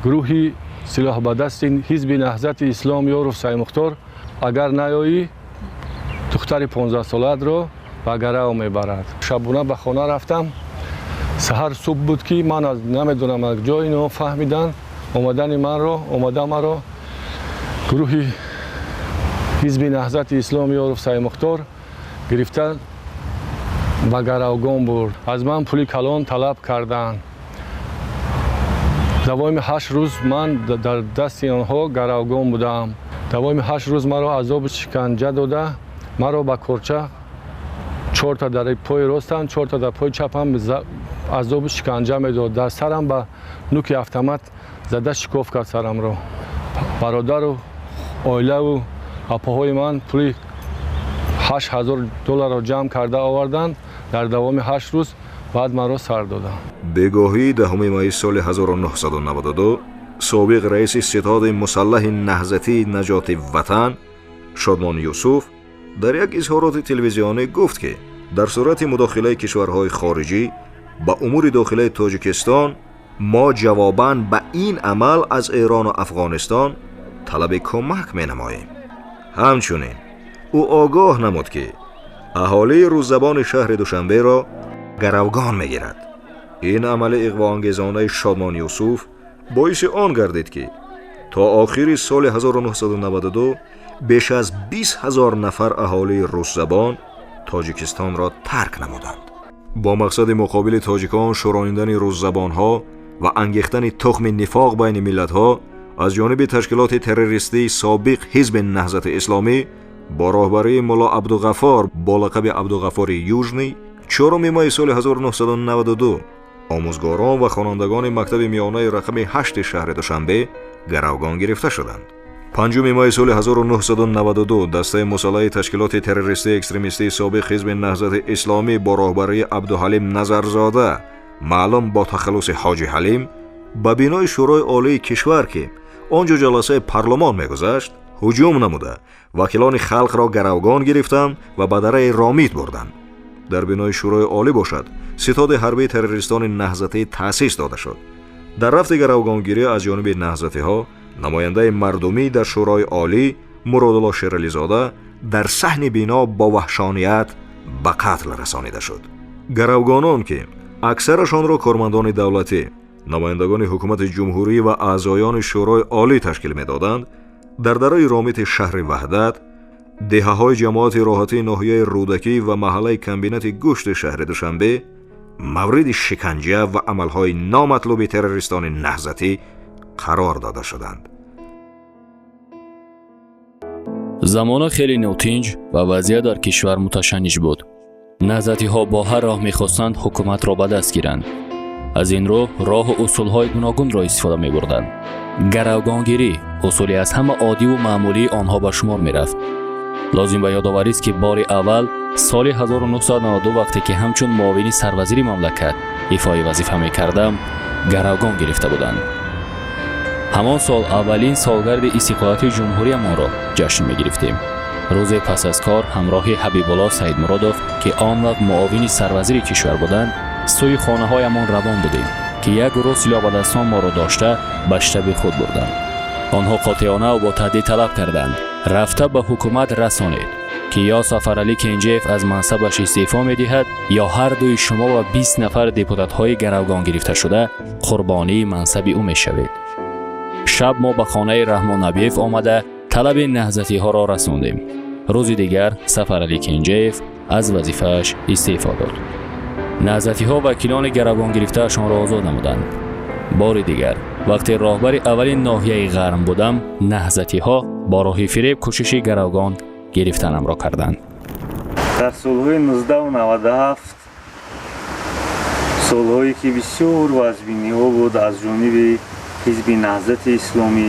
гурӯҳи силоҳбадасти ҳизби Наҳзати Ислом Ёров Саймухтор, агар наёӣ, духтари 15-солаатро ба гарав мебарад. Шабона ба хона рафтам. Саҳар субҳ буд, ки ман аз намедонам аз ҷо ино фаҳмидан омадани манро, омада маро гурӯҳи ҳизби Наҳзати Ислом Ёров Саймухтор гирифта ба гаравгон бурд. Аз ман пули калон талаб карданд. Давоми 8 рӯз ман дар дасти онҳо гаравгон будам. Давоми 8 рӯз маро азобу шиканҷа дода, маро ба корча чорта дар пои ростам, чорта дар пои чапам азобу шиканҷа медод. Дар сарам ба нуки автомат зада шикоф кард сарамро. Бародару оилаву апоҳои ман пули 8000 долларро ҷамъ карда оварданд. Дар давоми 8 рӯз баъд маро сар доданд. Бегоҳии 10 майи соли 1992 собиқ раиси ситоди мусаллаҳи наҳзатии наҷоти ватан Шодмон Юсуф дар як изҳороти телевизионӣ гуфт, ки дар сурати мудохилаи кишварҳои хориҷӣ ба умури дохилаи Тоҷикистон мо ҷавобан ба ин амал аз Эрону Афғонистон талаби кӯмак менамоем. Ҳамчунин ӯ огоҳ намуд, ки аҳолии рӯззабони шаҳри Душанберо гаравгон мегирад. Ин амали иғвоангезонаи Шодмон Юсуф боиси он гардид, ки то охири соли 1992 беш аз 20 ҳазор нафар аҳолии русзабон Тоҷикистонро тарк намуданд. Бо мақсади муқобили тоҷикон шӯронидани русзабонҳо ва ангехтани тухми нифоқ байни миллатҳо аз ҷониби ташкилоти террористии собиқ ҳизби Наҳзати Исломӣ бо роҳбарии мулло Абдуғаффор бо лақаби Абдуғаффори Южный, 4 майи соли 1992 омӯзгорон ва хонандагони мактаби миёнаи рақами 8 шаҳри Душанбе гаравгон гирифта шуданд. 5 майи соли 1992 дастаи мусаллаҳи ташкилоти террористии экстремистии собиқ ҳизби Наҳзати Исломӣ бо роҳбарии Абдуҳалим Назарзода, маълум бо тахаллуси Ҳоҷи Ҳалим, ба бинои Шӯрои Олии кишвар, ки он ҷо ҷаласаи парлумон мегузашт, ҳуҷум намуда, вакилони халқро гаравгон гирифтанд ва ба дараи Ромит бурданд. Дар бинои Шӯрои Олӣ бошад, ситоди ҳарбии террористони наҳзатӣ таъсис дода шуд. Дар рафти гаравгонгирӣ аз ҷониби наҳзатиҳо намояндаи мардумӣ дар Шӯрои Олӣ Муродулло Шерализода дар саҳни бино бо ваҳшоният ба қатл расонида шуд. Гаравгонон, ки аксарашонро кормандони давлатӣ, намояндагони ҳукумати ҷумҳурӣ ва аъзоёни Шӯрои Олӣ ташкил медоданд, дар дараи Ромити шаҳри Ваҳдат, деҳаҳои ҷамоати роҳатии ноҳияи Рӯдакӣ ва маҳаллаи комбинати гӯшти шаҳри Душанбе мавриди шиканҷа ва амалҳои номатлуби террористони наҳзатӣ қарор дода шуданд. Замона хеле нотинҷ ва вазъият дар кишвар муташанниҷ буд. Наҳзатиҳо бо ҳар роҳ мехостанд ҳукуматро ба даст гиранд. Аз ин рӯ роҳу усулҳои гуногунро истифода мебурданд. Гаравгонгирӣ усуле аз ҳама оддиву маъмулии онҳо ба шумор мерафт. Лозим ба ёдоварист, ки бори аввал соли 1992, вақте ки ҳамчун муовини сарвазири мамлакат ифои вазифа мекардам, гаравгон гирифта буданд. Ҳамон сол аввалин солгарди истиқлолияти ҷумҳуриямонро ҷашн мегирифтем. Рӯзе пас аз кор ҳамроҳи Ҳабибулло Саидмуродов, ки он вақт муовини сарвазири кишвар буданд, сӯи хонаҳоямон равон будем, ки як гурӯҳ силоҳбадастон моро дошта ба штаби худ бурданд. Онҳо қотеонаву бо таҳдид талаб карданд: рафта ба ҳукумат расонед, ки ё Сафаралӣ Кенҷеев аз мансабаш истеъфо медиҳад, ё ҳар дуи шумо ва 20 нафар депутатҳои гаравгон гирифташуда қурбонии мансаби ӯ мешавед. Шаб мо ба хонаи Раҳмон Набиев омада талаби наҳзатиҳоро расондем. Рӯзи дигар Сафаралӣ Кенҷеев аз вазифааш истеъфо дод. Наҳзатиҳо вакилони гаравгон гирифтаашонро озод намуданд. Бори дигар, вақте роҳбари аввали ноҳияи Ғарм будам, наҳзатиҳо бо роҳи фиреб кӯшиши гаравгон гирифтанамро карданд. Дар солҳои 1997, солҳое ки бисёр вазбиниҳо буд аз ҷониби Ҳизби Наҳзати Исломӣ,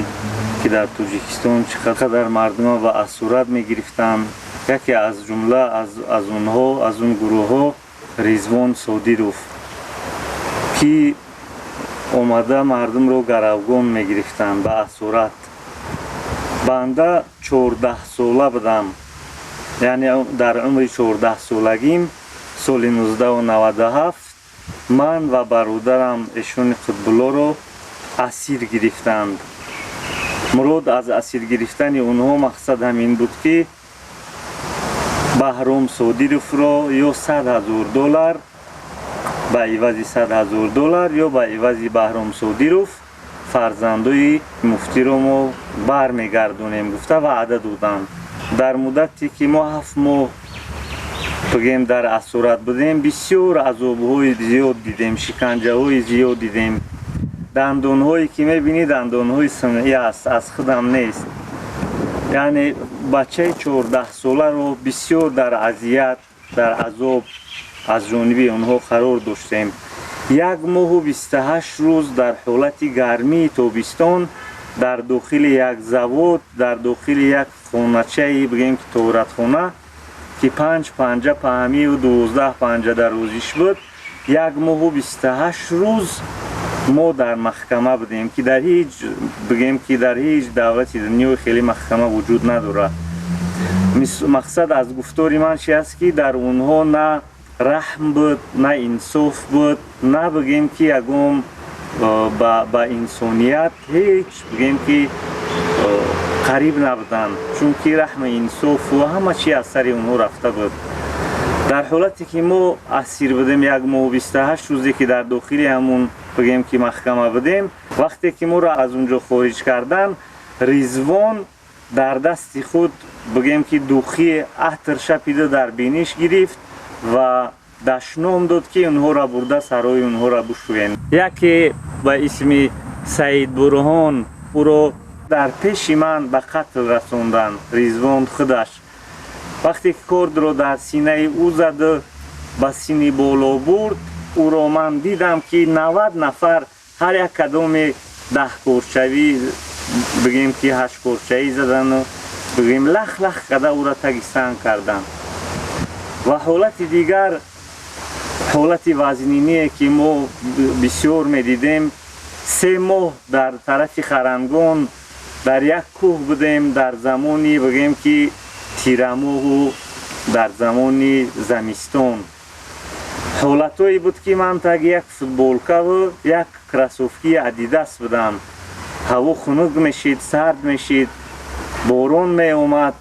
ки дар Тоҷикистон чӣ қадар мардума ба асорат мегирифтанд, яке аз ҷумла аз онҳо, аз он гурӯҳҳо, Ризвон Содиров, ки омада мардумро гаравгон мегирифтанд ба асорат. Банда 14сола будам, яъне дар умри 14солагим, соли 1997 ман ва бародарам Эшони Қутбуллоро асир гирифтанд. Мурод аз асир гирифтани онҳо мақсад ҳамин буд, ки Баҳром Содировро ё 100 000 доллар, ба ивази 100 000 доллар ё ба ивази Баҳром Содиров фарзандои муфтиро мо бармегардонем гуфта ваъда доданд. Дар муддате ки мо 7 моҳ, бигем, дар асорат будем, бисёр азобҳои зиёд дидем, шиканҷаҳои зиёд дидем. Дандонҳое ки мебинӣ, дандонҳои сунъӣ аст, аз худам нест. Яъне бачаи 14соларо бисёр дар азият, дар азоб аз ҷониби онҳо қарор доштем. 1 моҳу 28 рӯз дар ҳолати гармии тобистон дар дохили як завод, дар дохили як хоначаи, бигем ки торатхона, ки панҷ панҷа паҳмиву 12 панҷа дарозиш буд, 1 моҳу 28 рӯз мо дар маҳкама будем, ки дар ҳеҷ, бигем ки дар ҳеҷ давлати дунёи хеле маҳкама вуҷуд надорад. Мақсад аз гуфтори ман чи аст, ки дар онҳо на раҳм буд, на инсоф буд, на, бигем ки, ягон ба инсоният ҳеҷ, бигем ки, қариб набуданд, чунки раҳму инсофу ҳама чи аз сари онҳо рафта буд. Дар ҳолате ки мо асир будем, 1 моҳу 28 рӯзе ки дар дохили ҳамун, бигем ки, маҳкама будем, вақте ки моро аз он ҷо хориҷ кардан, Ризвон дар дасти худ, бигем ки, духи атр шапида дар биниш гирифт ва дашном дод, ки онҳоро бурда сарои онҳоро бушӯем. Яке ба исми Саид Бурҳон, ӯро дар пеши ман ба қатл расонданд. Ризвон худаш вақте ки кордро дар синаи ӯ заду ба сини боло бурд, ӯро ман дидам, ки 90 нафар ҳар як кадоме 10 корчавӣ, бигем ки ҳашткорчаӣ задану, бигем, лах лах карда ӯро таги санг карданд. Ва ҳолати дигар, ҳолати вазниние ки мо бисёр медидем, 3 моҳ дар тарафи Харангон дар як кӯҳ будем, дар замони, бигем ки, тирамоҳу дар замони замистон. Ҳолатҳое буд, ки ман таги як футболкаву як кроссовкии Адидас будам. Ҳаво хунук мешид, сард мешид, борон меомад,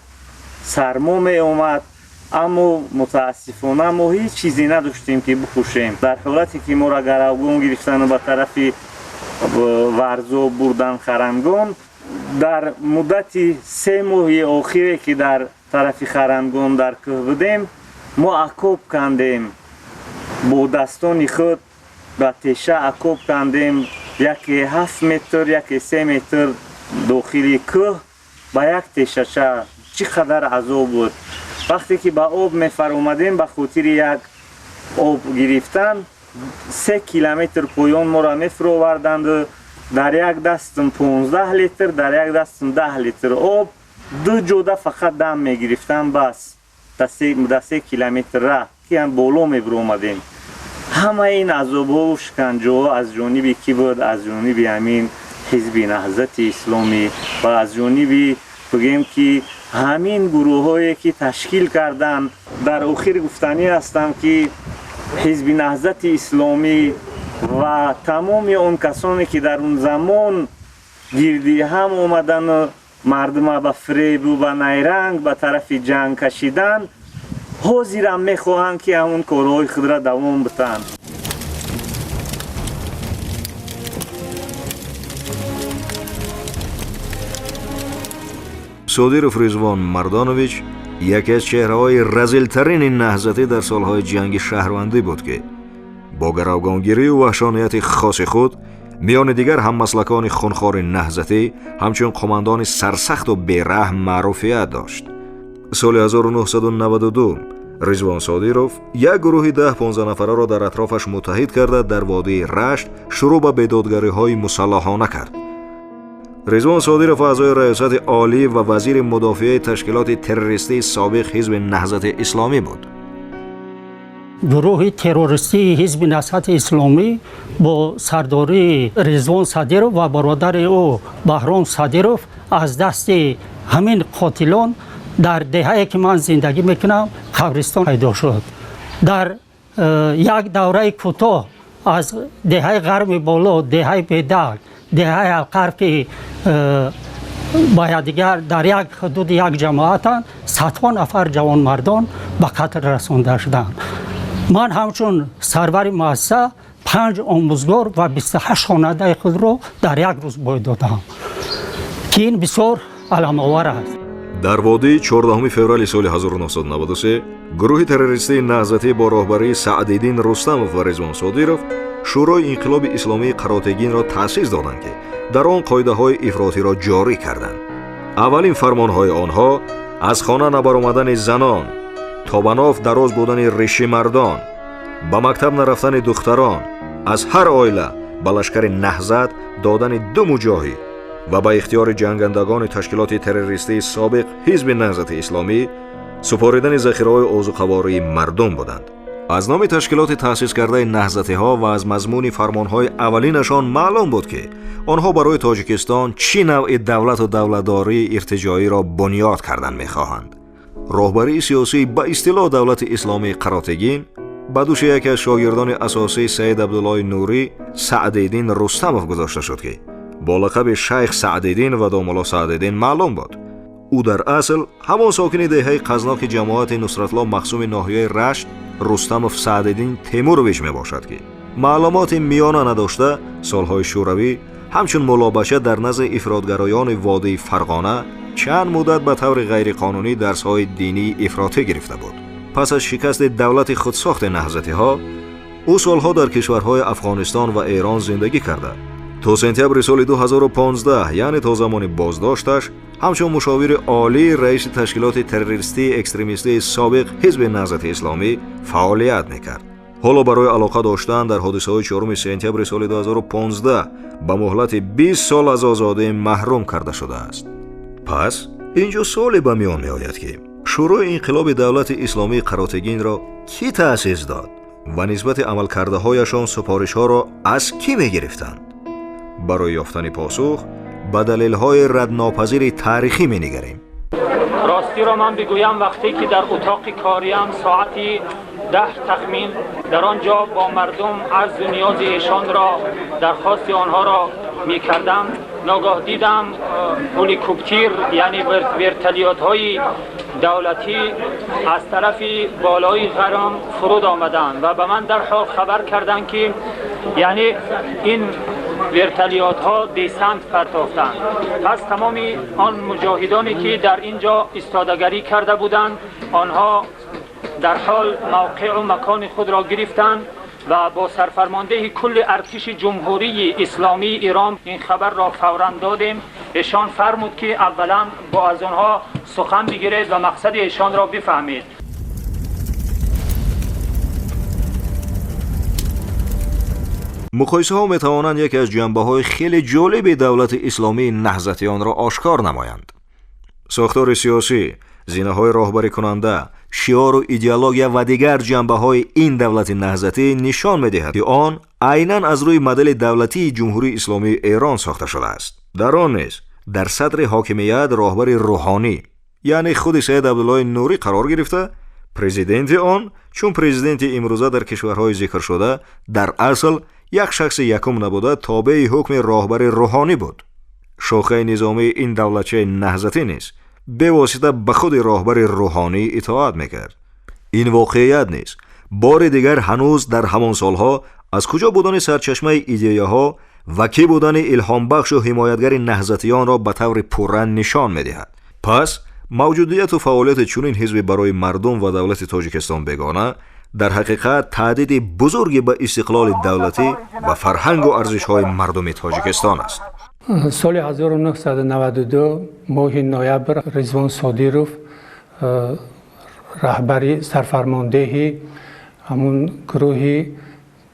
сармо меомад, аммо мутаассифона мо ҳеҷ чизе надоштем, ки бипӯшем. Дар ҳолате ки моро гаравгон гирифтану ба тарафи Варзоб бурдан, Харангон, дар муддати 3 моҳи охире ки дар тарафи Харангон дар кӯҳ будем, мо окоп кандем, бо дастони худ ба теша окоп кандем, яке 7 метр, яке 3 метр дохили кӯҳ ба як тешача. Чӣ қадар азоб буд! Вақте ки ба об мефаромадем, ба хотири як об гирифтан. 3 километр поён моро мефуроварданд. Дар як дастам 15 литр, дар як дастам 10 литр об, ду ҷода фақат дам мегирифтам, бас дар 3 километр раҳ ки ҳам боло мебиромадем. Ҳамаи ин азобҳову шиканҷоҳо аз ҷониби кӣ буд? Аз ҷониби ҳамин Ҳизби Наҳзати Исломӣ ва аз ҷониби бигӯем ки ҳамин гурӯҳҳое ки ташкил карданд. Дар охир гуфтанӣ ҳастам ки Ҳизби Наҳзати Исломӣ ва тамоми он касоне ки дар он замон гирди ҳам омадану мардума ба фиребу ба найранг ба тарафи ҷанг кашиданд, ҳозирам мехоҳанд ки ҳамон корҳои худро давом битанд. Содиров Ризвон Мардонович яке аз чеҳраҳои разилтарини наҳзатӣ дар солҳои ҷанги шаҳрвандӣ буд, ки бо гаравгонгирию ваҳшонияти хоси худ миёни дигар ҳаммаслакони хунхори наҳзатӣ ҳамчун қумандони сарсахту бераҳм маъруфият дошт. Соли 1992 Ризвон Содиров як гурӯҳи 10-15 нафараро дар атрофаш муттаҳид карда дар водии Рашт шурӯъ ба бедодгариҳои мусаллаҳона кард. Ризвон Содиров аъзои раёсати олӣ ва вазири мудофиаи ташкилоти террористии собиқ Ҳизби Наҳзати Исломӣ буд. Гурӯҳи террористии Ҳизби Наҳзати Исломӣ бо сардории Ризвон Садиров ва бародари ӯ Баҳром Садиров аз дасти ҳамин қотилон дар деҳае ки ман зиндагӣ мекунам қабристон пайдо шуд. Дар як давраи кӯтоҳ аз деҳаи Ғарми Боло, деҳаи Бедак, деҳаи Алқарф ки ба якдигар дар як ҳудуди як ҷамоатанд, садҳо нафар ҷавонмардон ба қатл расонда шуданд. Ман ҳамчун сарвари муассиса 5 омӯзгор ва 28 хонандаи худро дар як рӯз бой додам, ки ин бисёр аламовар аст. Дар водии 14 феврали соли 1993 гурӯҳи террористии наҳзатӣ бо роҳбарии Саъдиддин Рустамов ва Ризвон Содиров Шӯрои инқилоби исломии Қаротегинро таъсис доданд, ки дар он қоидаҳои ифротиро ҷорӣ карданд. Аввалин фармонҳои онҳо аз хона набаромадани занон, то ба ноф дароз будани риши мардон, ба мактаб нарафтани духтарон, аз ҳар оила ба лашкари наҳзат додани 2 муҷоҳид ва ба ихтиёри ҷангандагони ташкилоти террористии собиқ Ҳизби Наҳзати Исломӣ супоридани захираҳои озуқавории мардум буданд. Аз номи ташкилоти таъсис кардаи наҳзатиҳо ва аз мазмуни фармонҳои аввалинашон маълум буд, ки онҳо барои Тоҷикистон чӣ навъи давлату давлатдории иртиҷоиро бунёд кардан мехоҳанд. Роҳбарии сиёсии ба истилоҳ давлати исломии Қаротегин ба дӯши яке аз шогирдони асосии Саид Абдуллои Нурӣ Саъдиддин Рустамов гузошта шуд, ки бо лақаби Шайх Саъдиддин ва домулло Саъдиддин маълум буд. Ӯ дар асл ҳамон сокини деҳаи Қазноки ҷамоати Нусратло махсуми ноҳияи Рашт Рустамов Саъдиддин Темурович мебошад, ки маълумоти миёна надошта солҳои шӯравӣ ҳамчун муллобача дар назди ифротгароёни водии Фарғона чанд муддат ба таври ғайриқонунӣ дарсҳои динии ифротӣ гирифта буд. Пас аз шикасти давлати худсохти наҳзатиҳо ӯ солҳо дар кишварҳои Афғонистон ва Эрон зиндагӣ карда то сентябри соли 2015, яъне то замони боздошташ, ҳамчун мушовири олии раиси ташкилоти террористии экстремистии собиқ Ҳизби Наҳзати Исломӣ фаъолият мекард. Ҳоло барои алоқа доштан дар ҳодисаҳои 4 сентябри соли 2015 ба муҳлати 20 сол аз озодӣ маҳрум карда шудааст. Пас инҷо суоле ба миён меояд, ки Шӯрои инқилоби давлати исломии Қаротегинро кӣ таъсис дод ва нисбати амалкардаҳояшон супоришҳоро аз кӣ мегирифтанд? Барои ёфтани посух ба далелҳои раднопазири таърихӣ менигарем. Ростиро ман бигӯям, вақте ки дар утоқи кориам соати 10 тахмин дар он ҷо бо мардум арзу ниёзи эшонро дархости онҳоро мекардам, ногоҳ дидам ҳеликоптер, яъне вертолётҳои давлатӣ аз тарафи болои ғарм фуруд омаданд ва ба ман дарҳол хабар карданд, ки яъне ин вертолётҳо десант партофтанд. Пас тамоми он муҷоҳидоне ки дар ин ҷо истодагарӣ карда буданд, онҳо дар ҳол мавқеъу макони худро гирифтанд ва бо сарфармондеҳи кулли артиши Ҷумҳурии Исломии Эрон ин хабарро фавран додем. Эшон фармуд, ки аввалан бо аз онҳо сухан бигиред ва мақсади эшонро бифаҳмед. Муқоисаҳо метавонанд яке аз ҷанбаҳои хеле ҷолиби давлати исломии наҳзатиёнро ошкор намоянд. Сохтори сиёсӣ, зинаҳои роҳбарикунанда, шиору идеология ва дигар ҷанбаҳои ин давлати наҳзатӣ нишон медиҳад, ки он айнан аз рӯи модели давлатии Ҷумҳурии Исломии Эрон сохта шудааст. Дар он низ дар садри ҳокимият роҳбари рӯҳонӣ, яъне худи Саид Абдуллои Нурӣ қарор гирифта, президенти он чун президенти имрӯза дар кишварҳои зикршуда дар асл як шахси якум набуда, тобеи ҳукми роҳбари рӯҳонӣ буд. Шохаи низомии ин давлатчаи наҳзатӣ низ бевосита ба худи роҳбари рӯҳонӣ итоат мекард. Ин воқеият низ бори дигар ҳанӯз дар ҳамон солҳо аз куҷо будани сарчашмаи идеяҳо ва кӣ будани илҳомбахшу ҳимоятгари наҳзатиёнро ба таври пурра нишон медиҳад. Пас мавҷудияту фаъолияти чунин ҳизбе барои мардум ва давлати Тоҷикистон бегона дар ҳақиқат таҳдиди бузурге ба истиқлоли давлатӣ ва фарҳангу арзишҳои мардуми Тоҷикистон аст. Соли 1992 моҳи ноябр Ризвон Содиров, раҳбари сарфармондеҳи ҳамун гурӯҳи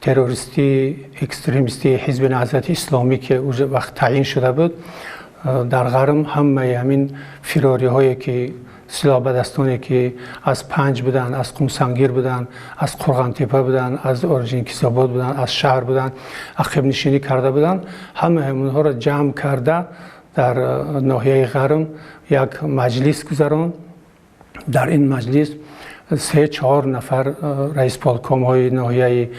террористии экстремистии Ҳизби Наҳзати Исломӣ, ки уже вақт таъин шуда буд, дар Ғарм ҳамаи ҳамин фирориҳое ки силоҳбадастоне ки аз Панҷ буданд, аз Қумсангир буданд, аз Қурғантепа буданд, аз Орҷинкисобод буданд, аз шаҳр буданд, ақибнишинӣ карда буданд, ҳамаи ҳамонҳоро ҷамъ карда дар ноҳияи Ғарм як маҷлис гузаронд. Дар ин маҷлис 3-4 нафар раисполкомҳои ноҳияи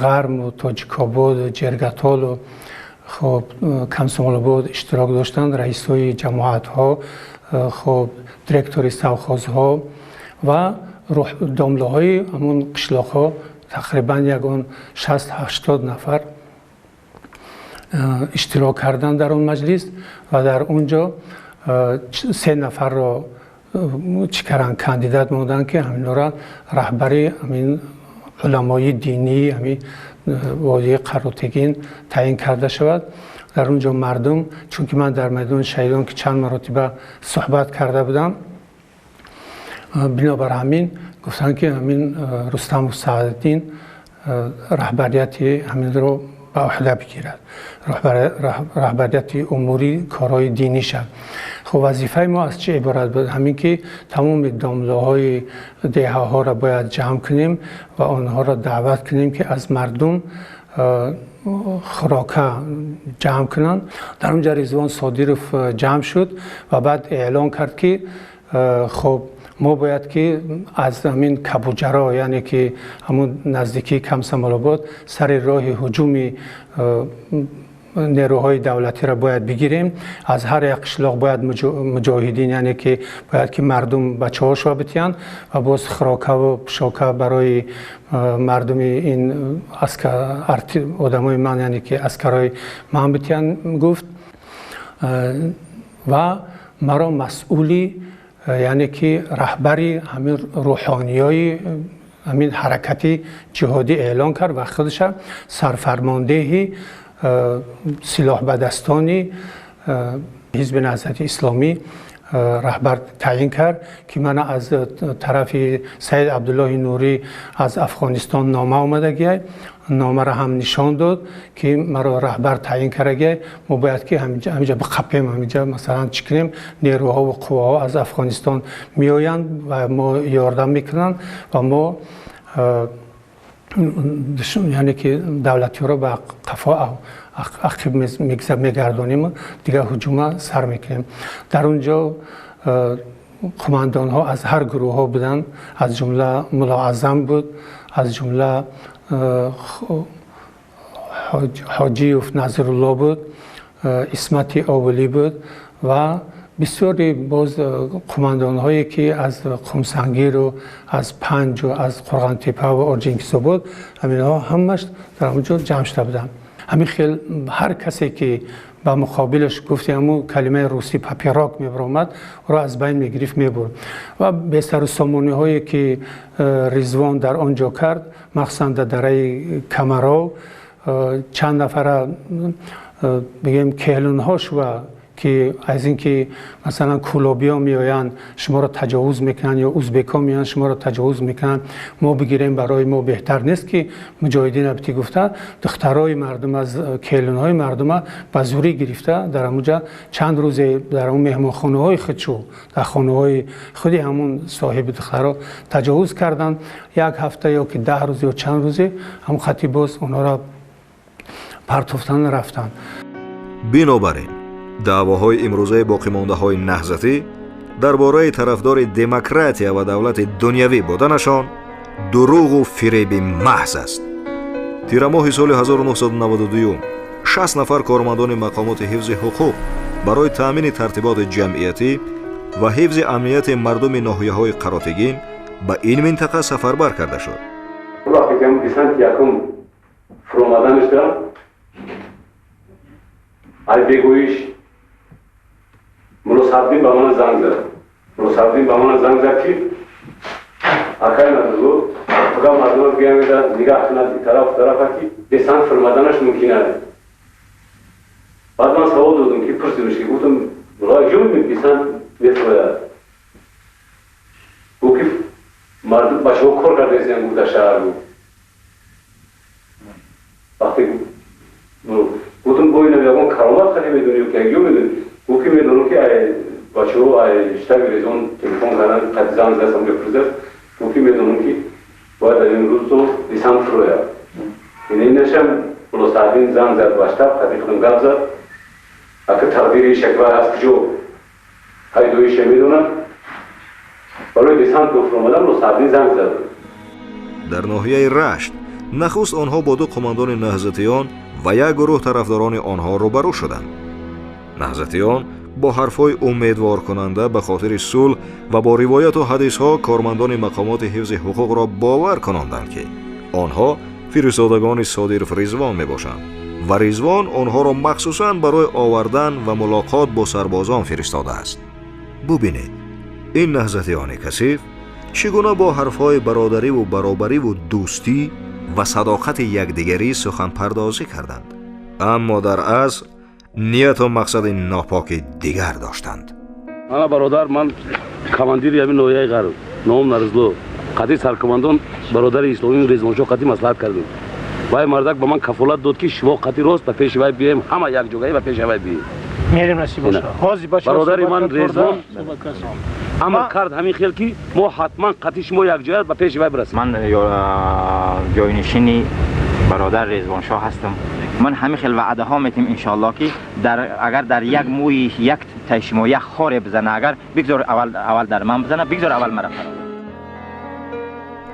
Ғарму Тоҷикободу Ҷергатолу хоб Комсомолобод иштирок доштанд, раисҳои ҷамоатҳо, хоб директори совхозҳо ва домлаҳои ҳамун қишлоқҳо, тақрибан ягон 60-80 нафар иштирок карданд дар он маҷлис ва дар он ҷо 3 нафарро чӣ карданд, кандидат монданд, ки ҳаминҳоро раҳбари ҳамин уламои динии ҳамин водии Қаротегин таъин карда шавад. Дар он ҷо мардум, чунки ман дар майдони шаҳидон ки чанд маротиба суҳбат карда будам, бинобар ҳамин гуфтанд, ки ҳамин Рустамов Саадиддин раҳбарияти ҳаминро ба уҳда бигирад, раҳбарияти умури корҳои динӣ шавад. Хоб вазифаи мо аз чӣ иборат буд? Ҳамин ки тамоми домлаҳои деҳаҳоро бояд ҷамъ кунем ва онҳоро даъват кунем, ки аз мардум хӯрока ҷамъ кунанд. Дар он ҷо Ризвон Содиров ҷамъ шуд ва баъд эълон кард, ки хоб мо бояд ки аз ҳамин Кабуҷаро, яъне ки ҳамун наздикии Комсомолобод, сари роҳи ҳуҷуми нерӯҳои давлатиро бояд бигирем. Аз ҳар як қишлоқ бояд муҷоҳидин, яъне ки бояд ки мардум бачаҳошро битиҳанд ва боз хӯрокаву пӯшока барои мардуми ин одамои ман, яъне ки аскарои ман битиҳанд, гуфт. Ва маро масъули, яъне ки раҳбари ҳамин рӯҳониёи ҳамин ҳаракати ҷиҳодӣ эълон кард ва худаша сарфармондеҳи силоҳбадастони Ҳизби Наҳзати Исломӣ раҳбар таъин кард, ки мана аз тарафи Саид Абдуллоҳи Нурӣ аз Афғонистон нома омадагиай, номаро ҳам нишон дод, ки маро раҳбар таъин кардагиай. Мо бояд ки ҳаминҷа биқапем, ҳаминҷа масалан чӣ кунем, нерӯҳо ва қувваҳо аз Афғонистон меоянд ва мо ёрдам мекунанд ва мо яъне ки давлатиҳоро ба қафо ақиб мегардонем, дигар ҳуҷума сар мекунем. Дар он ҷо қумандонҳо аз ҳар гурӯҳҳо буданд, аз ҷумла Мулоаззам буд, аз ҷумла Ҳоҷиев Назрулло буд, Исмати Овулӣ буд ва бисёри боз қумандонҳое ки аз Қумсангиру аз Панҷу аз Қурғонтепа ва Орҷинкисобод, ҳаминҳо ҳамаш дар он ҷо ҷамъ шуда буданд. Ҳамин хел ҳар касе ки ба муқобилаш гуфти ҳамун калимаи русӣ папирок мебаромад, ӯро аз байн мегирифт, мебурд. Ва бесару сомониҳое ки Ризвон дар он ҷо кард, махсусан дар дараи Камаров, чанд нафара бигем келунҳош ва ки аз ин ки масалан кӯлобиҳо меоянд шуморо таҷовуз мекунанд ё узбекҳо меоянд шуморо таҷовуз мекунанд, мо бигирем барои мо беҳтар нест ки муҷоҳидин абти гуфта духтарои мардум аз келинҳои мардума ба зурӣ гирифта дар ҳамуҷа чанд рӯзе дар ҳамун меҳмонхонаҳои худшу дар хонаҳои худи ҳамун соҳиби духтаро таҷовуз карданд. Як ҳафта ё ки 10 рӯз ё чанд рӯзе ҳамун хати боз онҳоро партофтан рафтанд. Бинобар ин даъвоҳои имрӯзаи боқимондаҳои наҳзатӣ дар бораи тарафдори демократия ва давлати дунявӣ буданашон дурӯғу фиреби маҳз аст. Тирамоҳи соли 1992 60 нафар кормандони мақомоти ҳифзи ҳуқуқ барои таъмини тартиботи ҷамъиятӣ ва ҳифзи амнияти мардуми ноҳияҳои Қаротегин ба ин минтақа сафарбар карда шуд. Вақте ки десант якум фуромаданашда ай бегӯиш Мулло Сабдин ба ман занг зад. Мулло Сабдин ба ман занг зад ки акай надузу фақат мардума бигӯям нигаҳ кунад тараф тарафа ки десант фурмаданаш мумкин аст. Баъд ман савол додам ки пурсидам ки гуфтам мулло ҷо десант мефурояд? Гуфт ки мардум бачаҳо кор кардаистанд, гуфт дар шаҳр гуфт. Вақте гуфтам бо ина ягон каромат хеле медонӣ ки ягон медонӣ? Гуфт ки медонам ки бачаҳо штаби Резон телефон кардан қад занг зад ҳамҷо пурсид. Гуфт ки медонам ки бояд дар ин рӯз то десант фурояд. Ин инашам Мулло Саъдин занг зад ба штаб, қади худам гап зад. Ака тақдири шаква аз куҷо пайдоиша медонад. Барои десант фуромадан Мулло Саъдин занг зад. Дар ноҳияи Рашт нахуст онҳо бо ду қумандони наҳзатиён ва як гурӯҳ тарафдорони онҳо рӯбарӯ шуданд. Наҳзатиён бо ҳарфҳои умедворкунанда ба хотири сулҳ ва бо ривояту ҳадисҳо кормандони мақомоти ҳифзи ҳуқуқро бовар кунонданд ки онҳо фиристодагони Содиров Ризвон мебошанд ва Ризвон онҳоро махсусан барои овардан ва мулоқот бо сарбозон фиристодааст. Бубинед, ин наҳзатиёни касиф чӣ гуна бо ҳарфҳои бародариву баробариву дӯстӣ ва садоқати якдигарӣ суханпардозӣ карданд, аммо дар асл нияту мақсади нопоки дигар доштанд. Ана бародар, ман командири ҳамин ноҳияи Ғарб, ном Нарзло, қади саркомандон бародари исломии Резвоншоҳ қади маслиҳат кардем. Вай мардак ба ман кафолат дод ки шумо қади рост ба пеши вай биёем, ҳама якҷогаӣ ба пеши вай биёем. Мерем насиб боша. Ҳозир бачаҳо бародари ман Резвон амр кард ҳамин хел ки мо ҳатман қади шумо якҷоя ба пеши вай бирасем. Ман ҷойнишини бародар Резвоншоҳ ҳастам. Ман ҳамин хел ваъдаҳо метим иншоаллоҳ ки агар дар як мӯи як таи шумо як хоре бизана, агар бигзор аввал дар ман бизана, бигзор аввал мара фаро.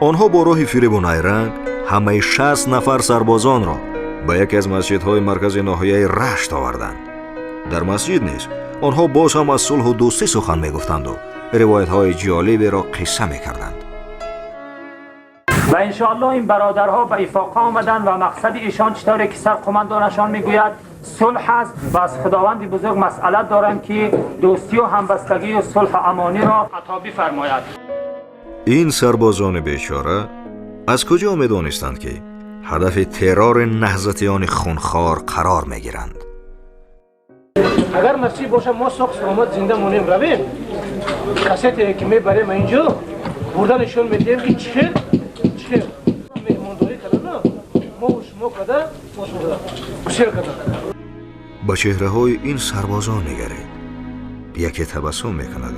Онҳо бо роҳи фиребу найранг ҳамаи 60 нафар сарбозонро ба яке аз масҷидҳои маркази ноҳияи Рашт оварданд. Дар масҷид низ онҳо боз ҳам аз сулҳу дӯстӣ сухан мегуфтанду ривоятҳои ҷолиберо қисса мекарданд. و انشاءالله این برادرها به افاقه آمدند و مقصد ایشان چطوری که سرقماندانشان میگوید صلح است و از خداوند بزرگ مسئله دارند که دوستی و همبستگی و صلح امانی را عطا بفرماید. این سربازان بیچاره از کجا میدانستند که هدف ترور نهضتیان خونخوار قرار میگیرند؟ اگر نصیب باشه ما ساخت سلامت زنده مونیم رویم کسیتی که میبریم اینجا بردنشون میدیم که چه مهمانداری کردن ما و شما کده ما شما کده گسیل کده. ба чеҳраҳои ин сарбозон нигаред. Яке табассум мекунад,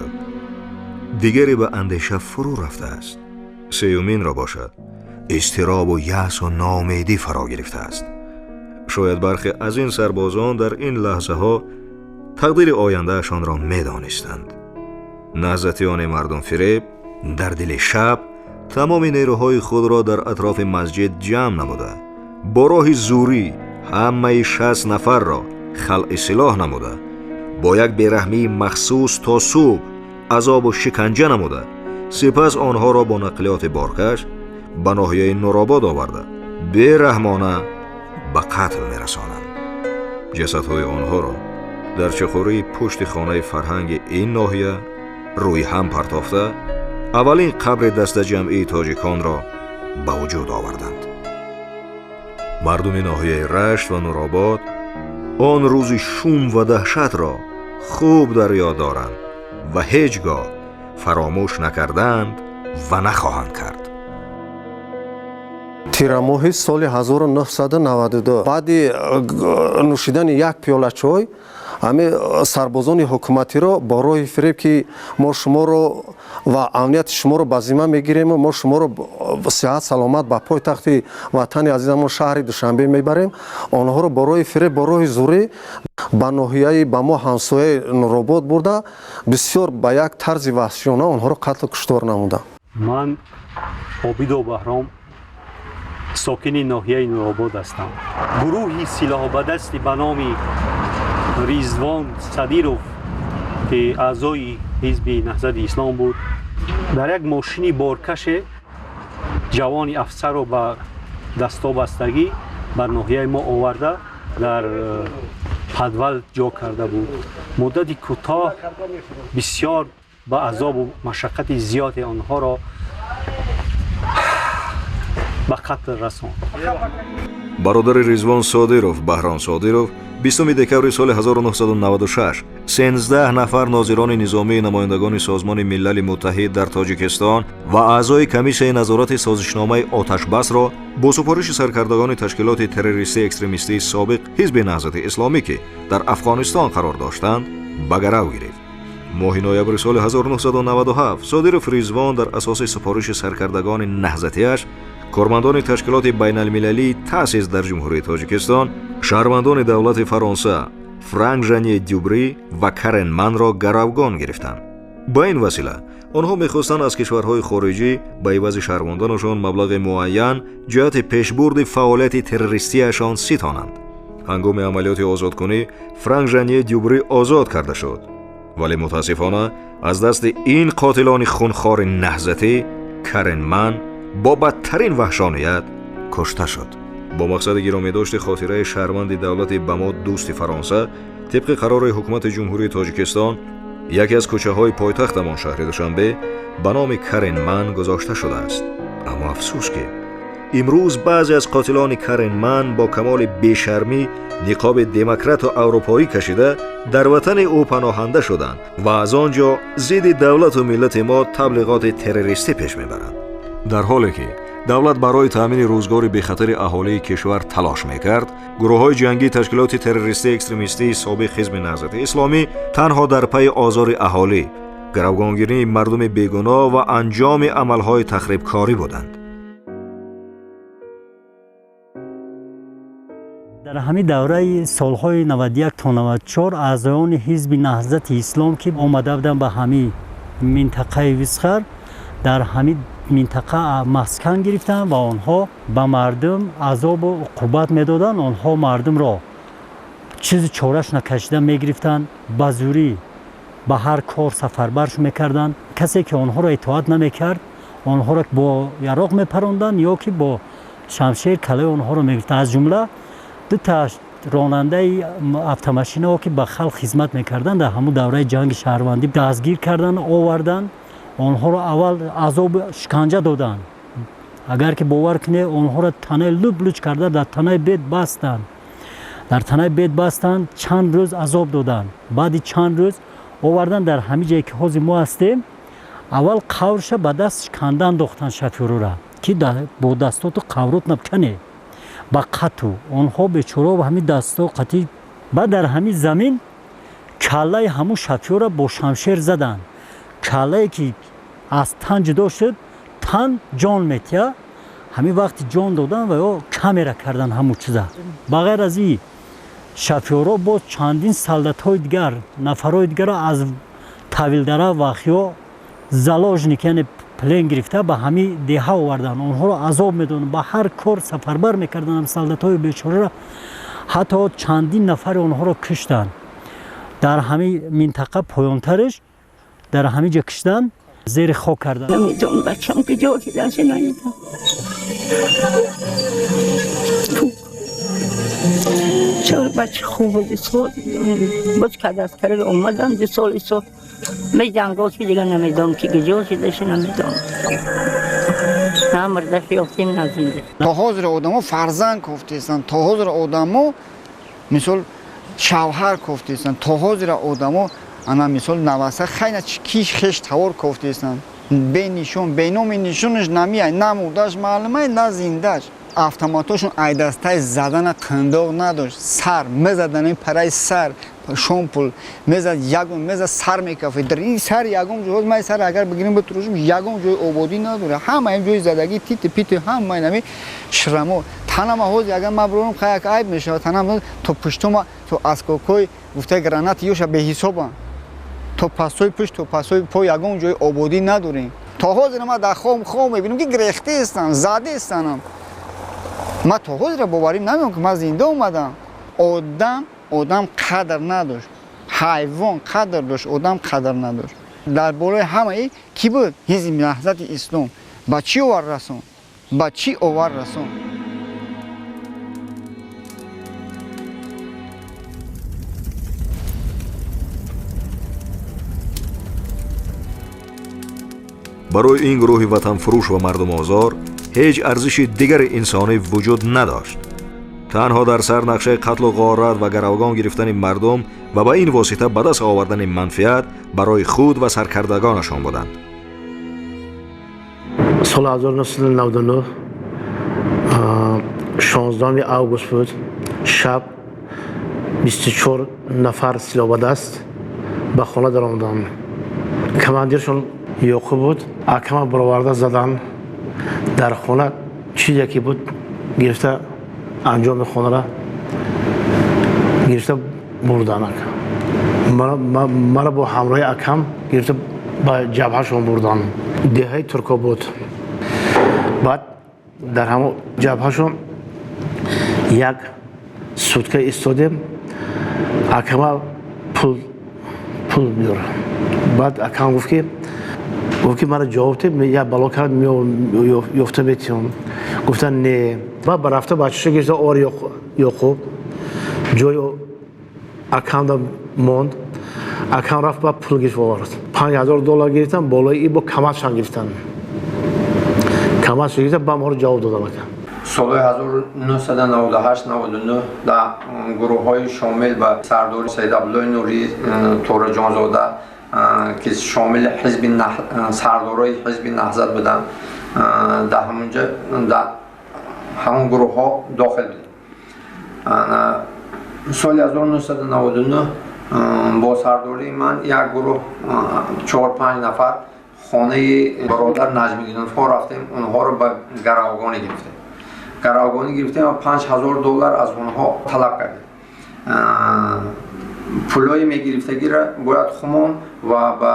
дигаре ба андеша фурӯ рафтааст, сеюминро бошад изтиробу яъсу ноумедӣ фаро гирифтааст. Шояд бархе аз ин сарбозон дар ин лаҳзаҳо тақдири ояндаашонро медонистанд. Наҳзатиёни мардумфиреб дар дили шаб тамоми нерӯҳои худро дар атрофи масҷид ҷамъ намуда, бо роҳи зурӣ ҳамаи 60 нафарро халъи силоҳ намуда, бо як бераҳмии махсус то субҳ азобу шиканҷа намуда, сипас онҳоро бо нақлиёти боркаш ба ноҳияи Нуробод оварда бераҳмона ба қатл мерасонанд. Ҷасадҳои онҳоро дар чуқурии пушти хонаи фарҳанги ин ноҳия рӯи ҳам партофта аввалин қабри дастаҷамъии тоҷиконро ба вуҷуд оварданд. Мардуми ноҳияи Рашт ва Нуробод он рӯзи шум ва даҳшатро хуб дар ёд доранд ва ҳеҷ гоҳ фаромӯш накарданд ва нахоҳанд кард. Тирамоҳи соли 1992 баъди нӯшидани як пиёла чой ҳамин сарбозони ҳукуматиро бо роҳи фиреб, ки мо шуморо ва амнияти шуморо ба зимма мегирему мо шуморо сиҳат саломат ба пойтахти ватани азизамон шаҳри Душанбе мебарем, онҳоро бо роҳи фиреб, бо роҳи зӯрӣ ба ноҳияи ба мо ҳамсояи Нуробод бурда, бисёр ба як тарзи ваҳшиёна онҳоро қатлу куштор намуданд. Ман Обидов Баҳром, сокини ноҳияи Нуробод ҳастам. Гурӯҳи силоҳбадасти ба номи Ризвон Садиров, ки аъзои ҳизби Наҳзати Ислом буд, дар як мошини боркаше ҷавони афсарро ба дастобастагӣ бар ноҳияи мо оварда, дар подвал ҷо карда буд. Муддати кӯтоҳ бисёр ба азобу машаққати зиёде онҳоро ба қатл расонд. Бародари Ризвон Содиров, Баҳром Содиров, 20 декабри соли 1996 13 нафар нозирони низомии намояндагони Созмони Милали Муттаҳид дар Тоҷикистон ва аъзои комиссияи назорати созишномаи оташбасро бо супориши саркардагони ташкилоти террористии экстремистии собиқ Ҳизби Наҳзати Исломӣ, ки дар Афғонистон қарор доштанд, ба гарав гирифт. Моҳи ноябри соли 1997 Содиров Ризвон дар асоси супориши саркардагони наҳзатиаш кормандони ташкилоти байналмилалии таъсис дар Ҷумҳурии Тоҷикистон, шаҳрвандони давлати Фаронса Франк Жане Дюбрӣ ва Карен Манро гаравгон гирифтанд. Ба ин васила онҳо мехостанд аз кишварҳои хориҷӣ ба ивази шаҳрвандонашон маблағи муайян ҷиҳати пешбурди фаъолияти террористияшон ситонанд. Ҳангоми амалиёти озодкунӣ Франк Жане Дюбрӣ озод карда шуд, вале мутаассифона аз дасти ин қотилони хунхори наҳзатӣ Карен Ман бо бадтарин ваҳшоният кушта шуд. Бо мақсади гиромидошти хотираи шаҳрванди давлати ба мо дӯсти Фаронса, тибқи қарори ҳукумати Ҷумҳурии Тоҷикистон яке аз кӯчаҳои пойтахтамон шаҳри Душанбе ба номи Карен Ман гузошта шудааст. Аммо афсӯс, ки имрӯз баъзе аз қотилони Карен Ман бо камоли бешармӣ ниқоби демократу аврупоӣ кашида дар ватани ӯ паноҳанда шуданд ва аз он ҷо зидди давлату миллати мо таблиғоти террористӣ пеш мебаранд. Дар ҳоле ки давлат барои таъмини рӯзгори бехатари аҳолии кишвар талош мекард, гурӯҳҳои ҷангии ташкилоти террористии экстремистии собиқ Ҳизби Наҳзати Исломӣ танҳо дар пайи озори аҳолӣ, гаравгонгирии мардуми бегуноҳ ва анҷоми амалҳои тахрибкорӣ буданд. Дар ҳамин давраи солҳои 91 то 94 аъзоёни Ҳизби Наҳзати Ислом, ки омада буданд ба ҳамин минтақаи Висхар, дар ҳамин минтақа маскан гирифтанд ва онҳо ба мардум азобу уқубат медоданд. Онҳо мардумро чизи чораш накашида мегирифтанд, ба зӯрӣ ба ҳар кор сафарбарш мекарданд. Касе ки онҳоро итоат намекард, онҳоро бо яроқ мепаронданд ё ки бо шамшер калаи онҳоро мегирифтанд. Аз ҷумла дута ронандаи автомашинаҳо, ки ба халқ хизмат мекарданд, дар ҳамун давраи ҷанги шаҳрвандӣ дастгир карданд, оварданд. Онҳоро аввал азоб шиканҷа доданд. Агар ки бовар кунед, онҳоро танаи луб-луч карда дар танаи бед бастанд. Дар танаи бед бастанд, чанд рӯз азоб доданд. Баъди чанд рӯз оварданд дар ҳамин ҷое ки ҳозир мо ҳастем, аввал қаврша ба даст шиканда андохтанд шофёрора, ки бо дастоту қаврот набкане ба қату. Онҳо бечорао ба ҳамин дасто қатӣ. Баъд дар ҳамин замин каллаи ҳамун шофёра бо шамшер заданд. Каллае ки аз тан ҷудо шуд, тан ҷон метия. Ҳамин вақти ҷон додан ва ё камера кардан ҳамун чиза. Ба ғайр аз ин шофёрҳо боз чандин солдатҳои дигар, нафарҳои дигарро аз Тавилдара вахиё заложник, яъне плен гирифта ба ҳамин деҳа оварданд. Онҳоро азоб медоданд, ба ҳар кор сафарбар мекарданд солдатҳои бечораро. Ҳатто чандин нафари онҳоро куштанд. Дар ҳамин минтақа поёнтараш дар ҳамин ҷо киштан, зери хок карданд. Намедонам бачам куҷо шудааш, намедонам. Чор бача хуб буд, боз кад аз кари омадам, 2 сол исо меҷангос, ки дига намедонам ки куҷо шудааш, намедонам. На мурдаш ёфтем, на зинда. То ҳозир одамо фарзанд кофтаистанд, то ҳозир одамо мисол Шавҳар кофтаистанд. То ҳозира одамо ана мисол наваса хайна киш хеш тавор кофтаистанд. Бенишон, беноми нишонаш намеяй, на мурдаш маълумай, на зиндаш. Автоматошон айдастай задана қиндоқ надошт. Сар мезадан, параи сар шомпул мезад, ягон мезад, сар мекафид. Дар ин сар ягон ҷой май сар агар бигирем битурушем, ягон ҷои ободӣ надорад. Ҳама ин ҷои задагӣ, тити пити, ҳама инами шрамо. Танама ҳозир агар ман бирорам, хай як айб мешавад. Танам то пуштума то аскокҳои гуфтаи гранати ёша беҳисобанд. То пасои пушт, то пасои по ягон ҷои ободӣ надорем. То ҳозир ман дар хоб хоб мебинам, ки гирехтаистам, задаистанам. Ман то ҳозира боварим намеём, ки ман зинда омадам. Одам қадр надошт, ҳайвон қадр дошт, одам қадр надошт. Дар болои ҳамаи кӣ буд? Ҳизби Наҳзати Ислом. Ба чӣ овар расон? Ба чӣ овар расон? Барои ин гурӯҳи ватанфурӯш ва мардумозор ҳеҷ арзиши дигари инсонӣ вуҷуд надошт. Танҳо дар сар нақшаи қатлу ғорат ва гаравгон гирифтани мардум ва ба ин восита ба даст овардани манфиат барои худ ва саркардагонашон буданд. Соли 1999, 16 август буд, шаб 24 нафар силоҳбадаст ба хона даромаданд. Командиршон Ёқуб буд, акама бароварда задан. Дар хона чизе ки буд гирифта, анҷоми хонара гирифта бурдан. Мара бо ҳамроҳи акам гирифта ба ҷабҳашон бурдан, деҳаи Туркобод. Баъд дар ҳамон ҷабҳашон як сутка истодем. Акама пул биёр. Баъд акам гуфт ки мара ҷавоб те, як бало кард, ёфта метиҳам. Гуфтан не. Баъд ба рафта бачаша гирифта ор. Ёқуб ҷои акамда монд. Акам рафт, ба пул гирифт, овард. $5000 гирифтан, болои и бо камазшан гирифтан. Камазшан гирифтан, ба моро ҷавоб додам. Ака солҳои 1998-99 дар гурӯҳҳои шомил ба сардори Саид Абдуллои Нурӣ Тораҷонзода, ки шомили ҳизби сардорои ҳизби Наҳзат буданд, дар ҳамонҷа дар ҳамон гурӯҳҳо дохил будем. Соли 1999 бо сардории ман як гурӯҳ, 4-5 нафар, хонаи бародар Наҷмиддиновҳо рафтем, онҳоро ба гаравгонӣ гирифтем. Гаравгонӣ гирифтем ва $5000 аз онҳо талаб кардем. Пулҳои мегирифтагиро бояд хумон ва ба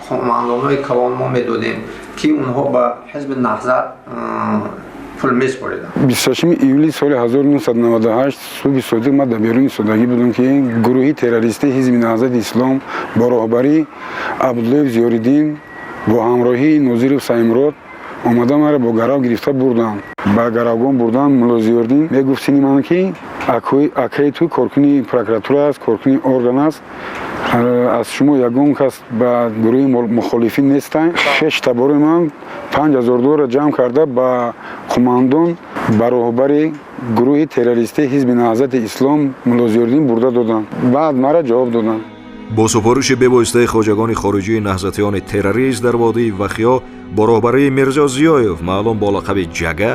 командонҳои калон мо медодем, ки онҳо ба ҳизби Наҳзат пул месупориданд. 28 июли соли 1998 субҳи содиқ ман дар берун истодагӣ будам, ки гурӯҳи террористии ҳизби Наҳзати Ислом бо роҳбарии Абдуллоев Зиёриддин бо ҳамроҳии Нозиров Саимрод омада маро бо гарав гирифта бурданд. Ба гаравгон бурдан. Мулло Зиёриддин мегуфт сини ман, ки акаи ту коркуни прокуратура аст, коркуни орган аст, аз шумо ягон кас ба гурӯҳи мухолифин нестанд. Шеш табори ман $5000 ҷамъ карда, ба қумандон, ба роҳбари гурӯҳи террористии ҳизби Наҳзати Ислом Мулло Зиёриддин бурда доданд. Баъд мара ҷавоб доданд. Бо супориши бевоситаи хоҷагони хориҷии наҳзатиёни террорист дар водии Вахиё бо роҳбарии Мирзо Зиёев, маълум бо лақаби Ҷага,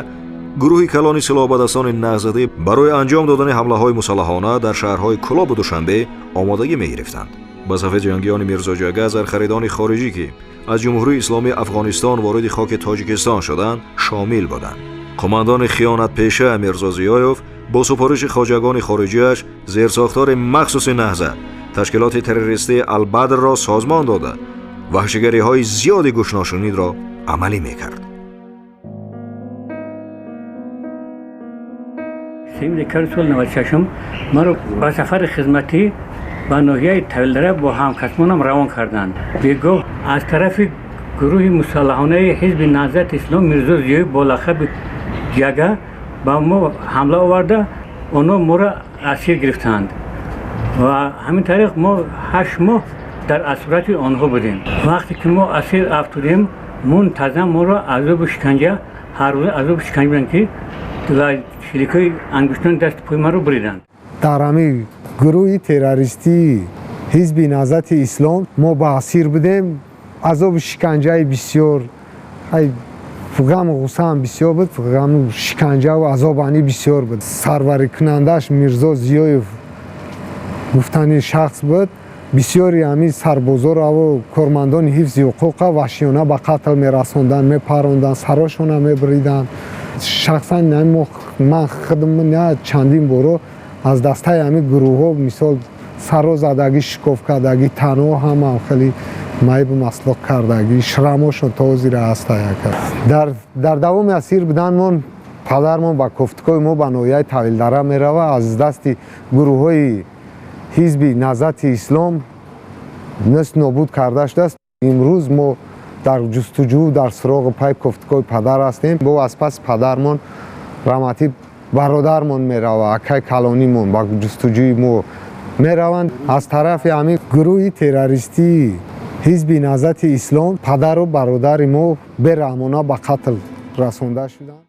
гурӯҳи калони силоҳбадастони наҳзатӣ барои анҷом додани ҳамлаҳои мусаллаҳона дар шаҳрҳои Кӯлобу Душанбе омодагӣ мегирифтанд. Ба сафи ҷангиёни Мирзо Ҷага зархаридони хориҷӣ, ки аз Ҷумҳурии Исломии Афғонистон вориди хоки Тоҷикистон шуданд, шомил буданд. Қумандони хиёнатпеша Мирзо Зиёев бо супориши хоҷагони хориҷиаш зерсохтори махсуси наҳзат, ташкилоти террористии Албадрро созмон дода, ваҳшигариҳои зиёди гӯшношунидро амалӣ мекард. 3 декабри соли 96 маро ба сафари хизматӣ ба ноҳияи Тавилдара бо ҳамкасбонам равон карданд. Бегоҳ аз тарафи гурӯҳи мусаллаҳонаи ҳизби Наҳзати Ислом Мирзо Зиёӣ бо лақаби Ҷага ба мо ҳамла оварда, онҳо моро асир гирифтанд ва ҳамин тариқ мо 8 моҳ дар асорати онҳо будем. Вақте ки мо асир афтодем, мунтазам моро азобу шиканҷа, ҳар рӯза азобу шиканҷа буданд, ки ва шиликҳои ангуштони дасти пои маро буриданд. Дар ҳамин гурӯҳи террористии Ҳизби Наҳзати Ислом мо ба асир будем. Азобу шиканҷаи бисёр, ғаму ғуссаам бисёр буд, ғаму шиканҷаву азобани бисёр буд. Сарварикунандааш Мирзо Зиёев гуфтани шахс буд. Бисёри ҳамин сарбозораву кормандони ҳифзи ҳуқуқа ваҳшиёна ба қатл мерасонданд, мепаронданд, сарошона мебуриданд. Шахсан ман худам чандин боро аз дастаи ҳамин гурӯҳҳо, мисол, саро задагӣ, шикоф кардагӣ, танҳо ҳама хеле маибу маслоқ кардагӣ, шрамошон то ҳозира ҳаста. Дар давоми асир буданмон падармон ба кофтукои мо ба ноҳияи Тавилдара мерава. Аз дасти гурӯҳҳои Ҳизби Наҳзати Ислом нест нобуд карда шудааст. Имрӯз мо дар ҷустуҷӯ, дар суроғи пай кофтукои падар ҳастем. Бо аз паси падармон раҳматӣ бародармон мерава, акай калонимон ба ҷустуҷӯи мо мераванд. Аз тарафи ҳамин гурӯҳи террористии Ҳизби Наҳзати Ислом падару бародари мо бераҳмона ба қатл расонда шуданд.